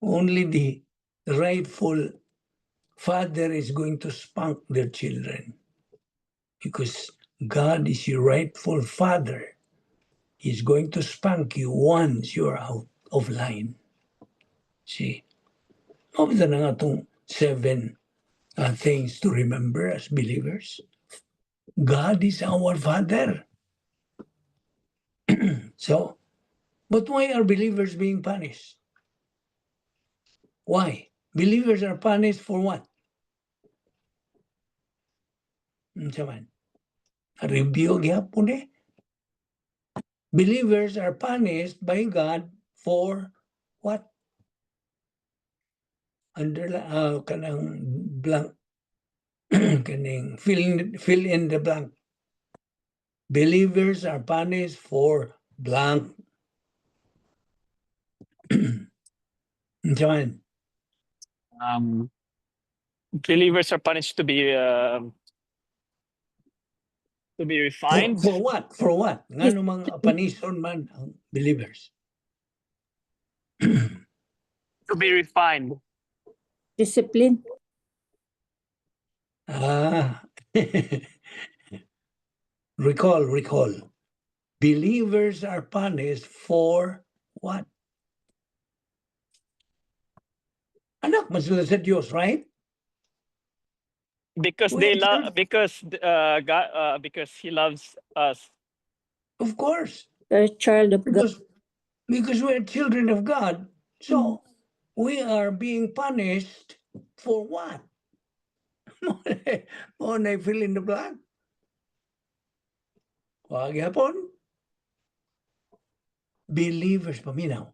Only the rightful father is going to spank their children. Because God is your rightful father. He's going to spank you once you're out of line. See? Mao na nga itong seven things to remember as believers. God is our Father. So, but why are believers being punished? Why? Believers are punished for what? Unsa man? Review gyapon eh. Believers are punished by God for what? Under kanang blank, kaning fill in the blank. Believers are punished for blank. Unsa man? Believers are punished to be refined. For what? For what? Ngano mga panison man ang believers? To be refined. Discipline. Ah. Recall, recall. Believers are punished for what? Anak man sila sa Diyos, right? Because We they are love because God, because He loves us. Of course. The child of God. Because we are children of God. So we are being punished for what? Mao na fill in the blank. Wa gyapon. Believers, paminaw.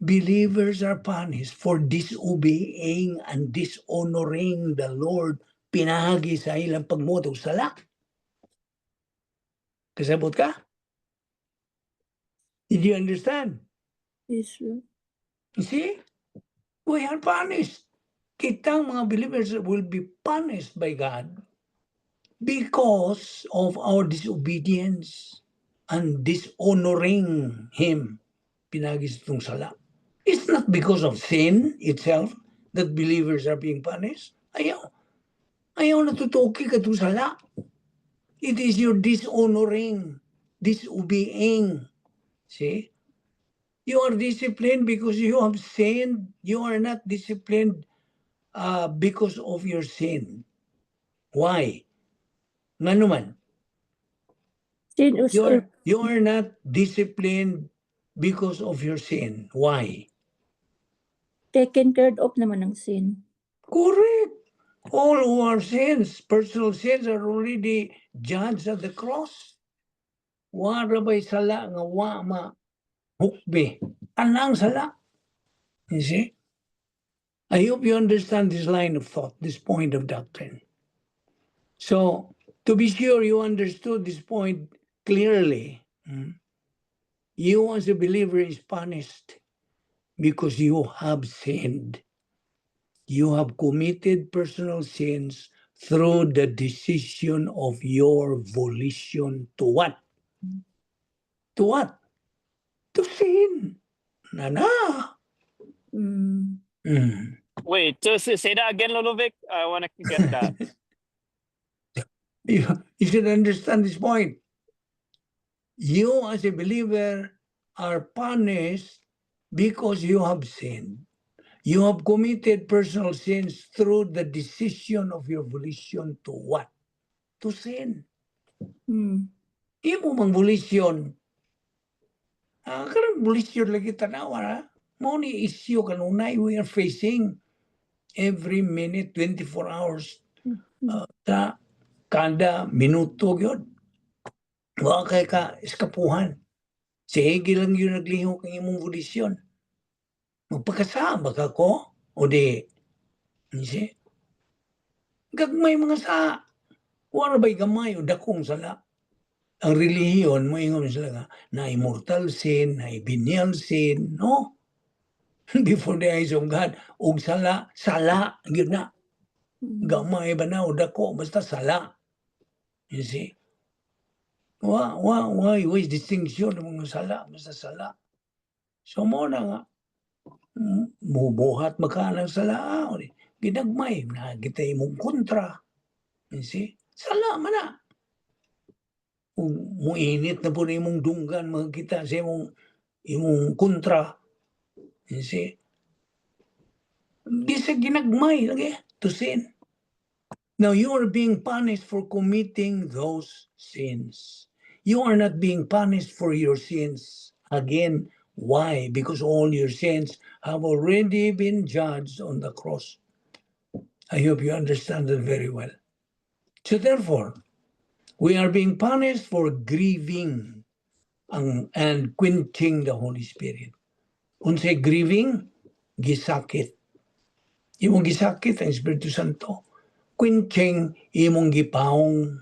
Believers are punished for disobeying and dishonoring the Lord pinaagi sa ilang pagbuhat og sala. Kasabot ka? Did you understand? Yes, Lord. You see? We are punished. Kitang mga believers will be punished by God because of our disobedience and dishonoring Him. Pinaagi sa atong sala. It's not because of sin itself that believers are being punished. Ayaw. Ayaw na tutuki katong sala. It is your dishonoring, disobeying. See? You are disciplined because you have sinned. You are not disciplined because of your sin. Why? Ngano man? Sin is You are not disciplined because of your sin. Why? Taken care of naman ng sin. Correct. All who are sins, personal sins, are already judged at the cross. Wa ra bay sala nga wa ma hukbi? Tanang sala. You see? I hope you understand this line of thought, this point of doctrine. So, to be sure you understood this point clearly, you as a believer is punished because you have sinned. You have committed personal sins through the decision of your volition to what? To what? To sin. Na na. Wait, just say that again, Lolo Vic. I want to get that. You should understand this point. You as a believer are punished because you have sinned. You have committed personal sins through the decision of your volition to what? To sin. Imo mang volition. Ah, kanang volition lagi tanawa ha. Mao ni issue kanunay we are facing every minute, 24 hours, sa kada minuto gyud. Wa kay ka eskapuhan. Sige lang yun naglihok ang imong volition. Magpakasaba ka ko o di? You see? Gagmay mga sa. Wala ba'y gamay o dakong sala? Ang relihiyon, mo ingon sila nga, na mortal sin, na venial sin, no? Before the eyes of God, og sala, sala, gyud na. Gamay ba na o dako, basta sala. You see? Wa, wa, wa, wa distinction ng mga sala, basta sala. So mo na nga, mubuhat maka ng sala, o di, ginagmay, na kita imong kontra. You see? Sala man na. Kung muinit na po na imong dunggan, makakita sa imong kontra. You see? Di sa ginagmay, lagi, to sin. Now you are being punished for committing those sins. You are not being punished for your sins. Again, why? Because all your sins have already been judged on the cross. I hope you understand that very well. So therefore, we are being punished for grieving and quenching the Holy Spirit. Unsay grieving? Gisakit. Imong gisakit ang Espiritu Santo. Quenching, imong gipaong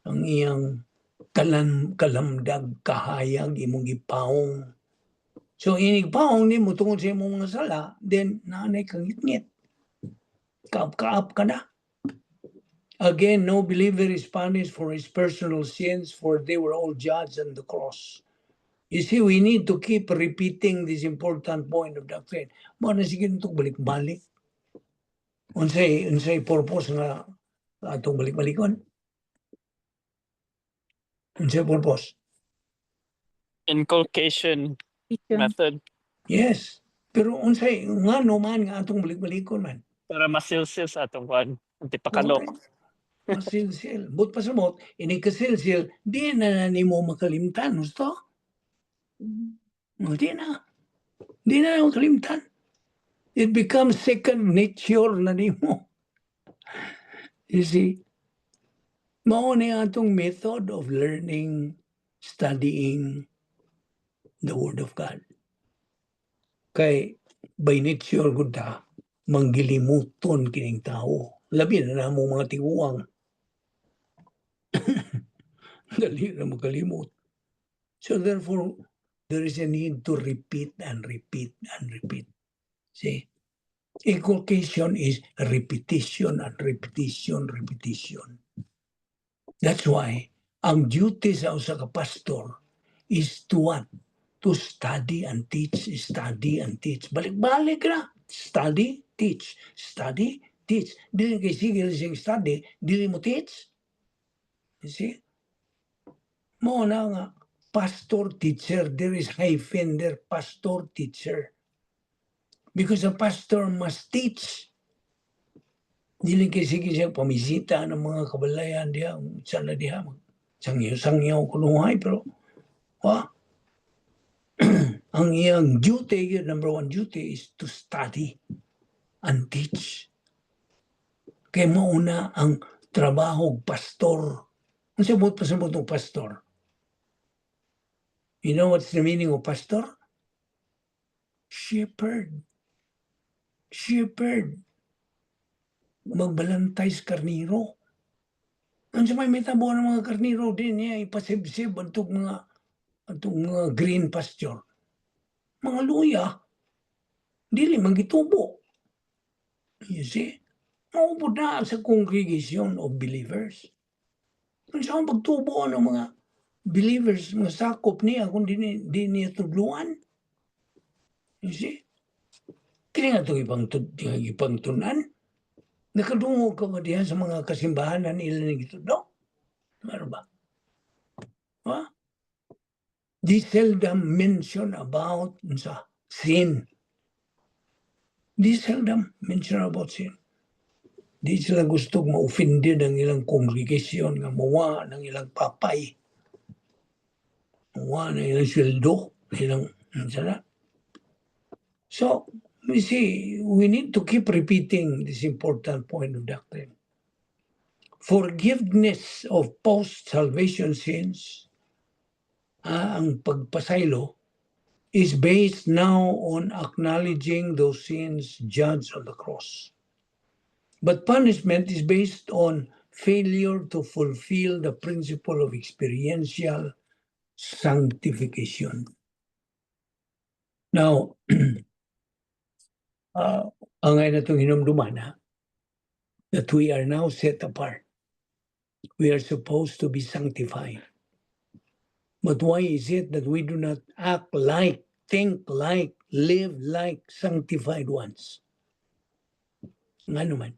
ang iyang kalamdag, kahayag, imong gipaong. So inig paong nimo tungod sa imong mga sala, then naanay kang ngit. Kaap-kaap ka na. Again, no believer is punished for his personal sins, for they were all judged on the cross. You see, we need to keep repeating this important point of doctrine. Mao na sige ito balik-balik. Unsay purpose nga atong balik-balikon? Unsay purpose? Inculcation method. Yes. Pero unsay ngano man nga atong balik-balikon man? Para masilsil sa atong kwan. Antipakalok. Masilsil. But pasamot, ini kasilsil, di na nimo makalimtan. Gusto? Oh, di na. Di na makalimtan. It becomes second nature na nimo. You see? Mao ni atong method of learning, studying the Word of God. Kay by nature gud ta, manggilimuton kining tao. Labi na namo mga tiguang. Dali na makalimot. So therefore, there is a need to repeat and repeat and repeat. See? Inculcation is repetition and repetition, repetition. That's why ang duty sa usa ka pastor is to what? To study and teach, study and teach. Balik-balik na. Study, teach, study, teach. Dili kay sige siyang study, dili mo teach. You see? Mo na nga, pastor, teacher, there is hyphen there, pastor, teacher. Because a pastor must teach. Dili kay sige siya pamisita ng mga kabalayan diha, sana diha, sangyaw-sangyaw kunuhay, pero, wa, ang iyang duty, yung number one duty is to study and teach. Kay mauna ang trabaho og pastor. Ang sabot pa sabot ng pastor? You know what's the meaning of pastor? Shepherd. Shepherd. Magbalantay sa karniro. Ang sa may mitabo ng mga karniro din niya ipasibsib atong mga green pasture. Mga luya, dili man gitubo. You see? Maupod na sa congregation of believers. Kung saan pagtubo ng mga believers, mga sakop niya, kung di niya tudluan. You see? Kini nga itong ibang tunan. Nakadungog ka ba diyan sa mga kasimbahan na nila ng gitudlo? Ano ba? Ha? They seldom mention about sa sin. Di seldom mention about sin. Di sila gusto ma-offended ang ilang congregation nga mawa ng ilang papay. Mawa ng ilang sweldo. Ilang, ano sila. So, you see, we need to keep repeating this important point of doctrine. Forgiveness of post-salvation sins, ang pagpasaylo, is based now on acknowledging those sins judged on the cross. But punishment is based on failure to fulfill the principle of experiential sanctification. Now, angay natong hinumduman ha, that we are now set apart. We are supposed to be sanctified. But why is it that we do not act like, think like, live like sanctified ones? Ngano man?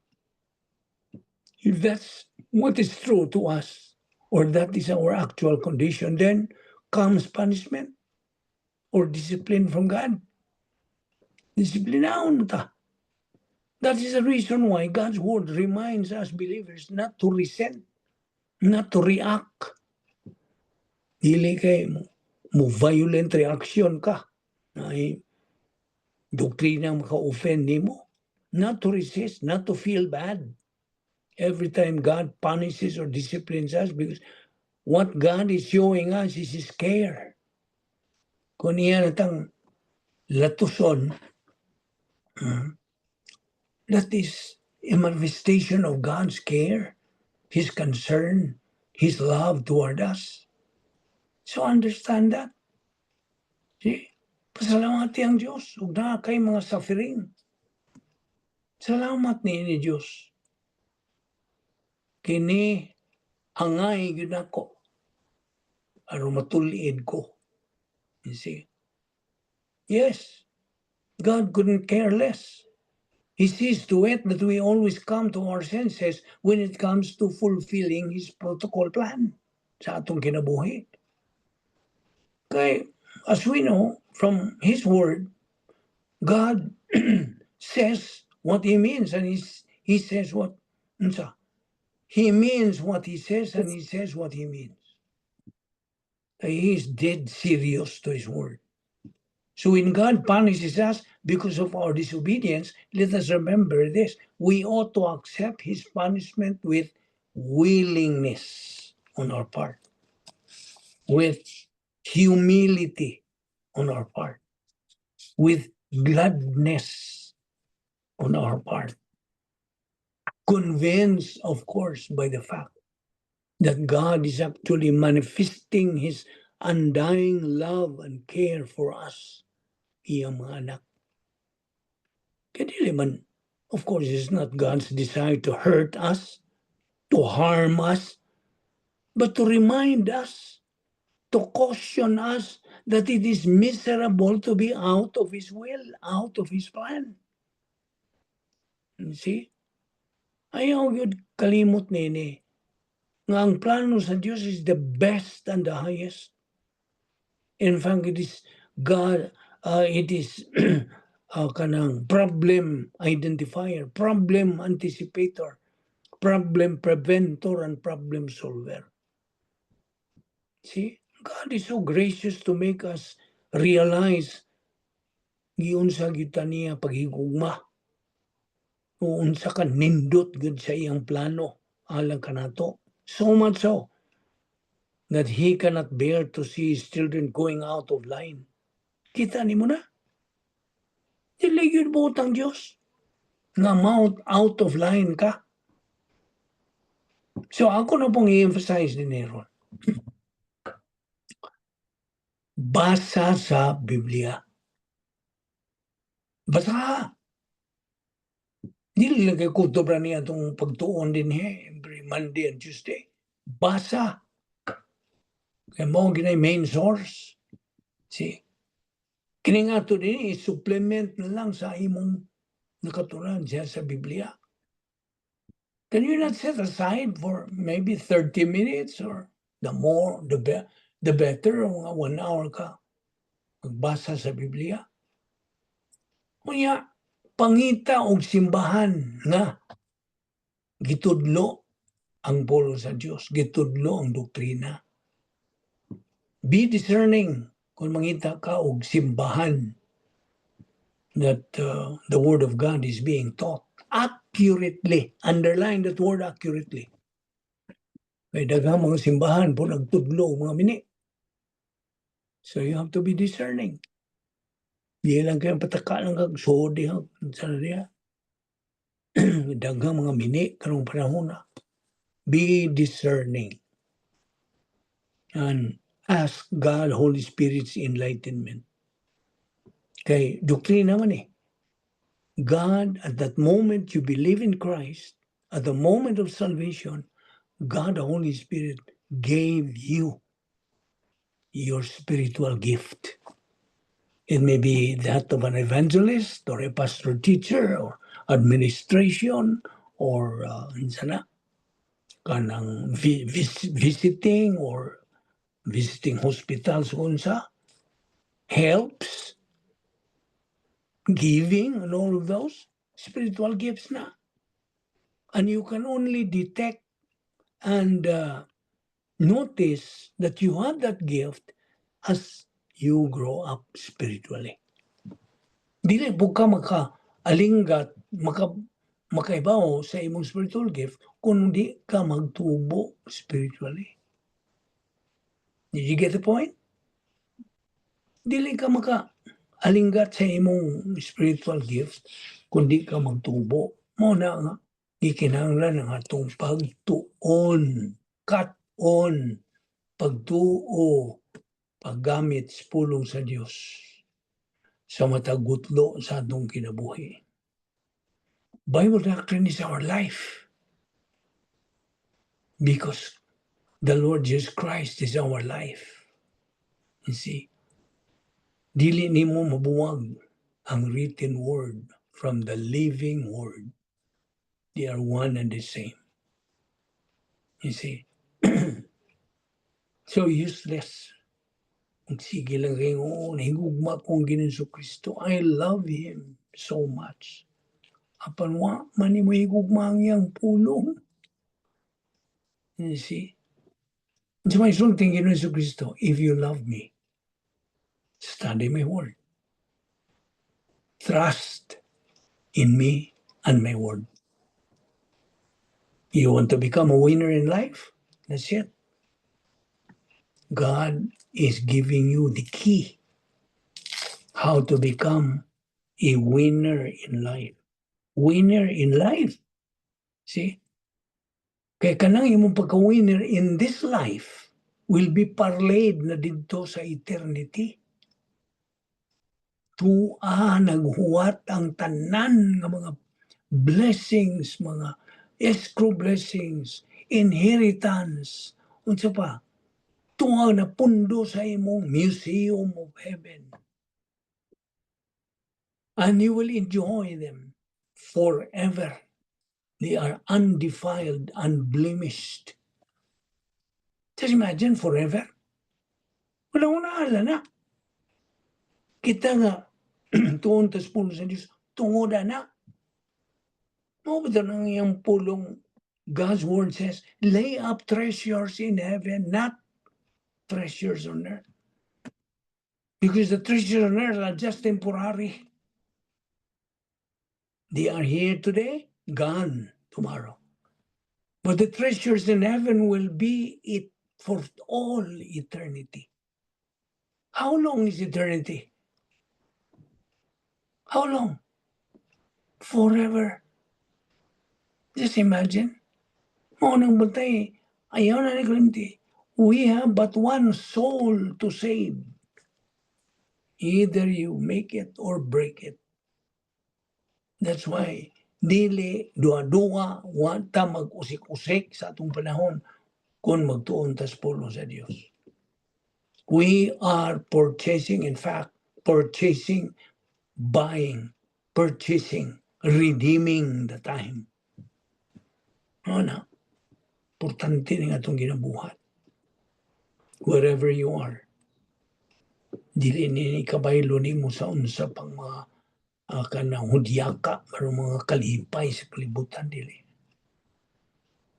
If that's what is true to us, or that is our actual condition, then comes punishment or discipline from God. Disiplinahon ta. That is the reason why God's word reminds us believers not to resent, not to react. Dili kay mo violent reaction ka. Ay doktrina maka-offend nimo. Not to resist, not to feel bad every time God punishes or disciplines us, because what God is showing us is His care. Kung iya natang latuson, that is a manifestation of God's care, His concern, His love toward us. So understand that. See? Pasalamati ang Diyos. Ug naa kay mga suffering. Salamat ni Diyos. Kini angay gyud nako aron matul-id ko. You see? Yes, God couldn't care less. He sees to it that we always come to our senses when it comes to fulfilling His protocol plan sa atong kinabuhi. Kay, as we know from His Word, God says what He means and He says what, unsa? He means what He says and He says what He means. He is dead serious to His Word. So when God punishes us because of our disobedience, let us remember this. We ought to accept His punishment with willingness on our part, with humility on our part, with gladness on our part. Convinced, of course, by the fact that God is actually manifesting His undying love and care for us, iyang mga anak. Kaya dili man, of course, it's not God's desire to hurt us, to harm us, but to remind us, to caution us that it is miserable to be out of His will, out of His plan. You see? Ayaw gyud kalimot nini nga ang plano sa Dios is the best and the highest. In fact, it is God, it is kanang problem identifier, problem anticipator, problem preventor, and problem solver. See, God is so gracious to make us realize giunsa gyud ta niya paghigugma o unsa ka nindot gyud sa iyang plano alang kanato. So much so that He cannot bear to see His children going out of line. Kita nimo na? Dili gyud buot ang Dios nga mount out of line ka. So ako na pong i-emphasize din ron. Basa sa Biblia. Basa. Dili lang kay kutob ra niya itong pagtuon din he every Monday and Tuesday. Basa. Kay mao ginay main source. See? Kini nga to din supplement na lang sa imong nakatunan siya sa Biblia. Can you not set aside for maybe 30 minutes or the more, the better, mga 1 hour ka magbasa sa Biblia? Unya, Pangita og simbahan nga gitudlo ang pulong sa Dios, gitudlo ang doktrina. Be discerning kung mangita ka og simbahan that the word of God is being taught accurately. Underline that word, "accurately." Kay daghang mga simbahan po nagtudlo og mga mini. So you have to be discerning. Di lang kayo pataka lang kag suod diha sa diha. Daghang mga mini karong panahon na. Be discerning. And ask God, Holy Spirit's enlightenment. Kay doktrina man eh. God, at that moment you believe in Christ, at the moment of salvation, God, the Holy Spirit, gave you your spiritual gift. It may be that of an evangelist or a pastor teacher or administration or unsa na, kanang visiting or visiting hospitals, unsa helps, giving, and all of those spiritual gifts na. And you can only detect and notice that you have that gift as you grow up spiritually. Dili po ka maka-alinggat, makaibaw sa imong spiritual gift kung di ka magtubo spiritually. Did you get the point? Dili ka maka alinggat sa imong spiritual gift kung di ka magtubo. Mao na nga gikinahanglan ang atong pagtuon, kat-on, pagtuo, paggamit sa pulong sa Dios sa matag gutlo sa atong kinabuhi. Bible doctrine is our life because the Lord Jesus Christ is our life. You see, dili nimo mabuwag ang written word from the living word. They are one and the same. You see? So useless. Kung sige lang kayo, "Oo, nahigugma kong Ginoong Kristo. I love Him so much." Apan wa man nimo higugma ang iyang pulong. You see? Sa may sulting Ginoong Kristo, "If you love me, study my word. Trust in me and my word." You want to become a winner in life? That's it. God is giving you the key how to become a winner in life. Winner in life. See? Kay kanang imong pagka-winner in this life will be parlayed na didto sa eternity. Tua naghuwat ang tanan nga mga blessings, mga escrow blessings, inheritance, unsa pa, tuwa na pundo sa imong museum of heaven. And you will enjoy them forever. They are undefiled, unblemished. Just imagine, forever. Wala ko naala na. Kita nga, tuon tas pulong sa Diyos, tungod na. Mao ba ang iyang pulong? God's word says, "Lay up treasures in heaven, not treasures on earth." Because the treasures on earth are just temporary. They are here today, gone tomorrow. But the treasures in heaven will be it for all eternity. How long is eternity? How long? Forever. Just imagine. Mao nang bantay, ayaw na ni Clemente. We have but one soul to save. Either you make it or break it. That's why dili duha-duha, wa ta mag-usik-usik sa atong panahon kung magtuon tas pulong sa Dios. We are purchasing, in fact, purchasing, buying, purchasing, redeeming the time. Ano na? Importante nga atong ginabuhat. Wherever you are. Dili ni kabaylo nimo sa unsa pang mga Kanang hudyaka aron mga kalipay sa kalibutan, dili.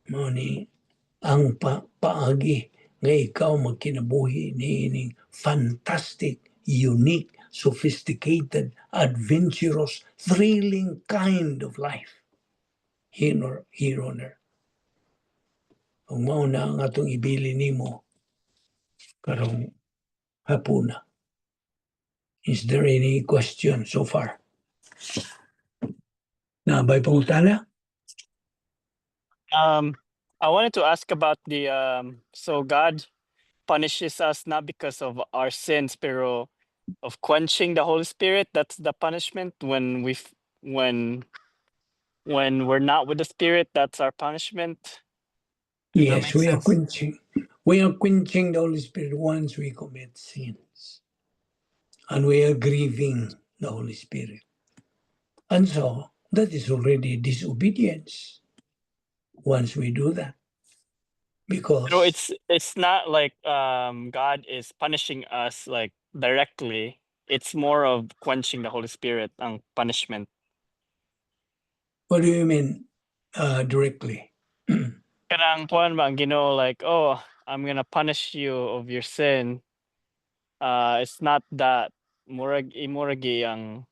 Mao ni ang paagi nga ikaw magkinabuhi niining fantastic, unique, sophisticated, adventurous, thrilling kind of life here on earth. Ug mao na ang atong ibili nimo karong hapuna. Is there any question so far? Naa bay pangutana? I wanted to ask about the so God punishes us not because of our sins, pero of quenching the Holy Spirit. That's the punishment when we're not with the Spirit, that's our punishment. Does that Yes, make we are sense? quenching. We are quenching the Holy Spirit once we commit sins. And we are grieving the Holy Spirit. And so that is already disobedience once we do that. Because So it's not like God is punishing us, like, directly. It's more of quenching the Holy Spirit ang punishment. What do you mean, directly? Kanang kuan ba ang Ginoo, like, "Oh, I'm gonna punish you of your sin." It's not that. Murag murag ang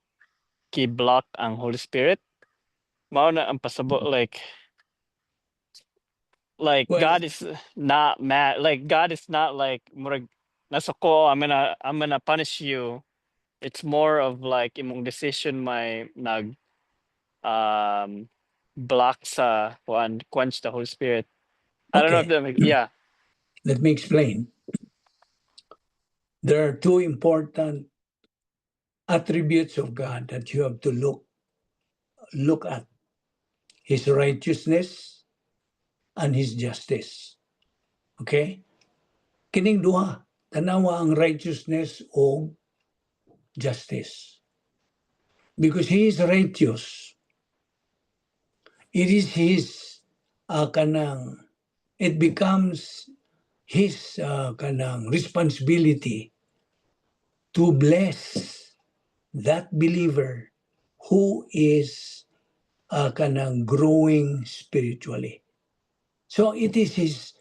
gi-block ang Holy Spirit. Mao na ang pasabot, like Well, God is not mad. Like, God is not like, murag nasuko, "I'm gonna punish you." It's more of like imong decision may nag block sa kuan, quench the Holy Spirit. I don't know if Okay. that make, yeah. Let me explain. There are two important attributes of God that you have to look at: His righteousness and His justice. Okay? Kining duha, tanawa ang righteousness o justice. Because He is righteous, it is His kanang it becomes His kanang responsibility to bless that believer who is kanang growing spiritually. So it is His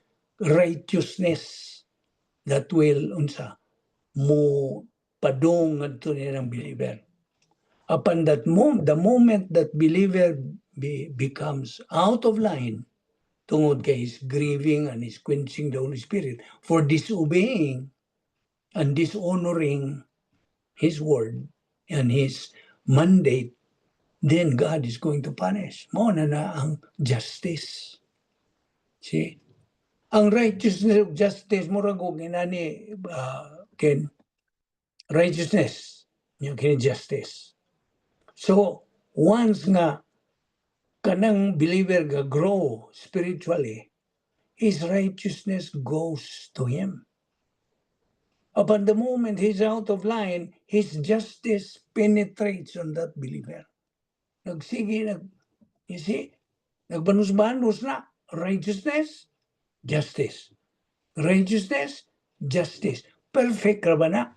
righteousness that will unsa mo padung ngadto niyang believer. Upon that moment, the moment that believer becomes out of line, tungod kay is grieving and is quenching the Holy Spirit for disobeying and dishonoring His word and His mandate, then God is going to punish. Mao na na ang justice. See? Ang righteousness of justice, murag og inani, ken righteousness, yung kini justice. So, once nga kanang believer ga grow spiritually, his righteousness goes to him. Upon the moment he's out of line, his justice penetrates on that believer. Nagsige, you see, nagbanus-banus na. Righteousness, justice. Righteousness, justice. Perfect ra ba na?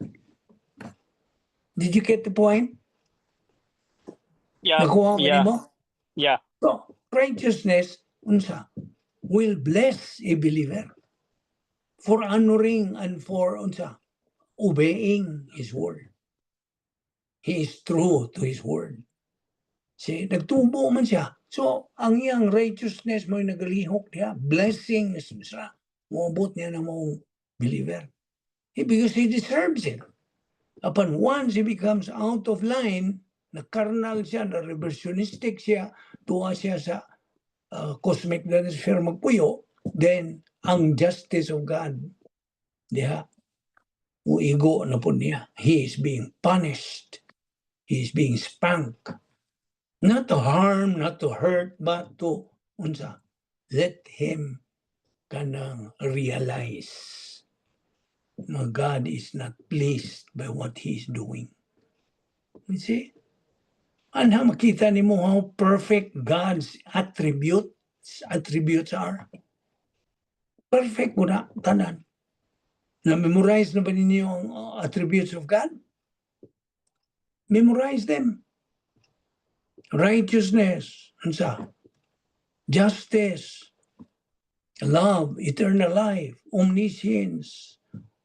Did you get the point? Yeah. Nakuha ba Yeah. nimo? Yeah. So, righteousness, unsa, will bless a believer for honoring and for unsa, obeying His word. He is true to His word. See, nagtubo man siya. So, ang iyang righteousness mo nagalihok niya, blessings siya. Moabot niya na maong believer. Because he deserves it. Upon once he becomes out of line, na carnal siya, na reversionistic siya, tuwa siya sa cosmic sphere magpuyo, then ang justice of God, diha, uigo na po niya. He is being punished. He is being spanked. Not to harm, not to hurt, but to, unsa, let him kanang realize na God is not pleased by what he is doing. You see? Anha makita nimo how perfect God's attributes are. Perfect mo na, tanan. Na-memorize na ba ninyo ang attributes of God? Memorize them. Righteousness, unsa? Justice, love, eternal life, omniscience,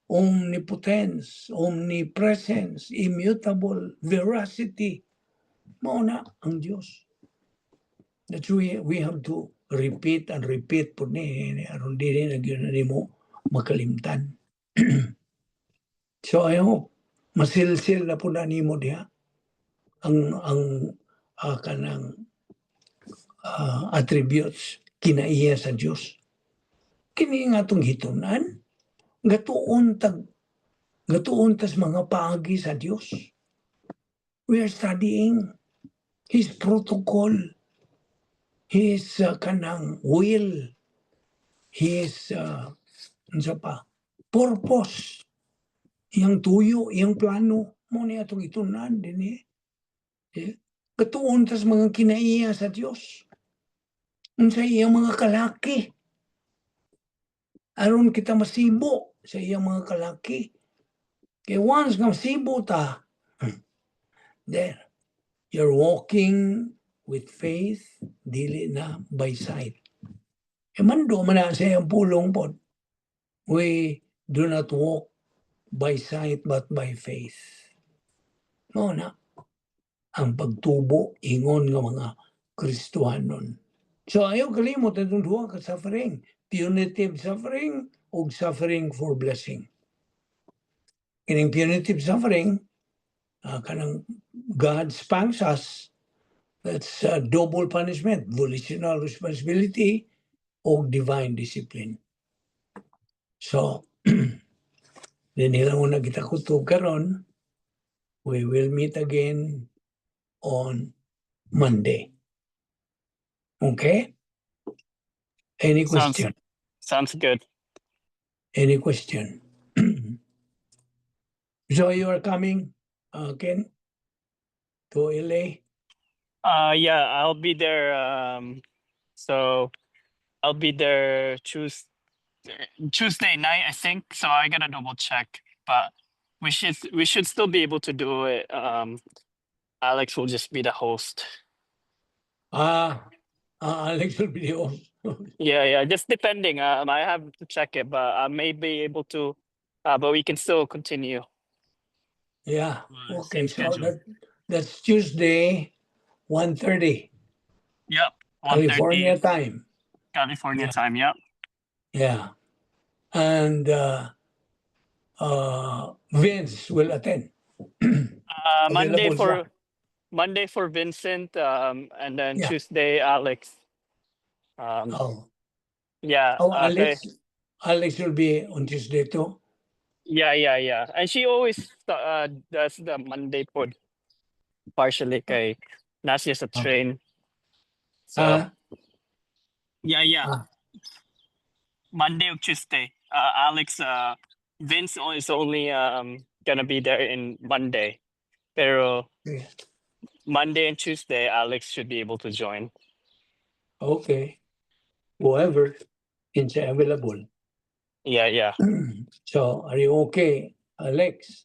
omnipotence, omnipresence, immutable, veracity. Mao na ang Diyos. That's we have to repeat and repeat po ni aron dili na gyud na nimo makalimtan. So I hope masilsil na po na nimo diha ang kanang attributes kinaiya sa Dios. Kini nga atong gitun-an, gatuon tas mga paagi sa Dios. We are studying His protocol, His kanang will, His unsa pa, purpose, iyang tuyo, iyang plano, mao ni atong gitun-an dinhi. Eh, gatuon tas mga kinaiya sa Dios. Unsa iyang mga kalaki. Aron kita masibo sa iyang mga kalaki. Kay once nga masibo ta, there, you're walking with faith, dili na by sight. E mando man na sa iyang pulong pod. We do not walk by sight but by faith. Mao na ang pagtubo ingon nga mga Kristohanon. So ayaw kalimot atong duha ka suffering, punitive suffering ug suffering for blessing. Kining punitive suffering, kanang God spanks us, that's double punishment, volitional responsibility o divine discipline. So, dinhi lang muna kita kutob karon. We will meet again on Monday. Okay? Any question? Sounds good. Any question? So you are coming, Ken, to LA? Yeah, I'll be there. So I'll be there Tuesday night, I think. So I gotta double check, but we should still be able to do it. Alex will just be the host. Ah, Alex will be the host. Yeah, just depending. I have to check it, but I may be able to. But we can still continue. Yeah, okay, Same so schedule. that's Tuesday, 1:30, Yep. 1:30 California time. California time. Yep. Yeah. And Vince will attend. Monday Available for siya. Monday for Vincent, and then Tuesday Alex. Oh, Yeah. oh, Okay. Alex will be on Tuesday too. Yeah. And she always does the Monday pod partially kay naa siya sa train. So Ah, yeah. Ah. Monday or Tuesday. Alex, Vince is only gonna be there in Monday. Pero Monday and Tuesday, Alex should be able to join. Okay. Whoever is available. Yeah. So are you okay, Alex?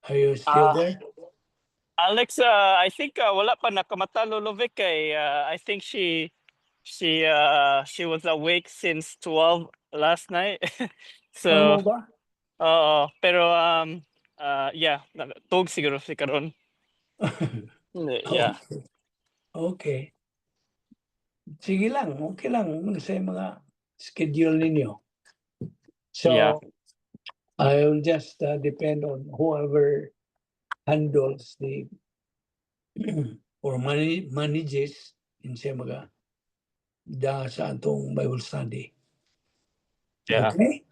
Are you still there? Alex, I think wala pa nakamata, Lolo Vic kay I think she was awake since 12 last night. So, Ano ba? Oo, pero yeah, tuog siguro si karon. Yeah. Okay. Sige lang, okay lang sa mga schedule ninyo. So, I will just depend on whoever handles the or manages in sa mga da sa atong Bible study. Okay?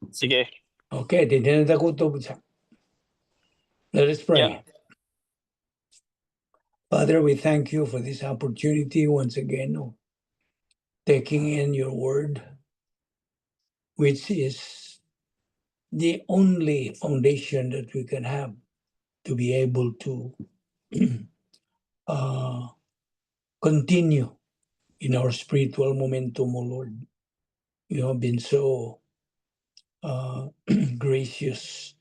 Sige. Okay, di na kutob sa. Let us pray. Yeah. Father, we thank you for this opportunity once again of taking in your word, which is the only foundation that we can have to be able to continue in our spiritual momentum, O Lord. You have been so gracious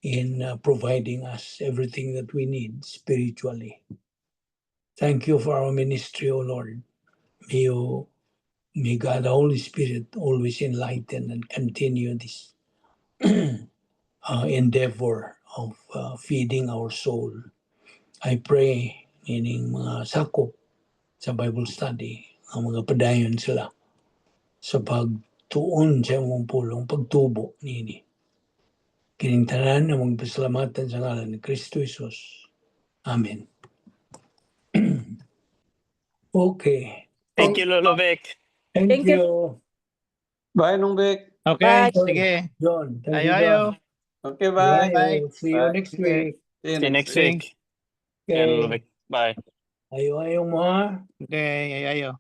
in providing us everything that we need spiritually. Thank you for our ministry, O Lord. May God, the Holy Spirit, always enlighten and continue this endeavor of feeding our soul. I pray ining mga sakop sa Bible study, ang mga padayon sila sa pagtuon sa imong pulong, pagtubo nini. Kining tanan among pasalamatan sa ngalan ni Kristo Jesus. Amen. Okay. Thank you, Lolo Vic. Thank Thank you. you, Bye, Nong Vic. Okay, Bye. sige. John. Thank Ayo, you, ayo. John. Okay, bye. Bye. See you Bye. next Okay. week. See you See you next week. week. Yeah, Lolo Okay. Vic. Bye. Ayo, ayo mo ha. Okay, ayo, ayo.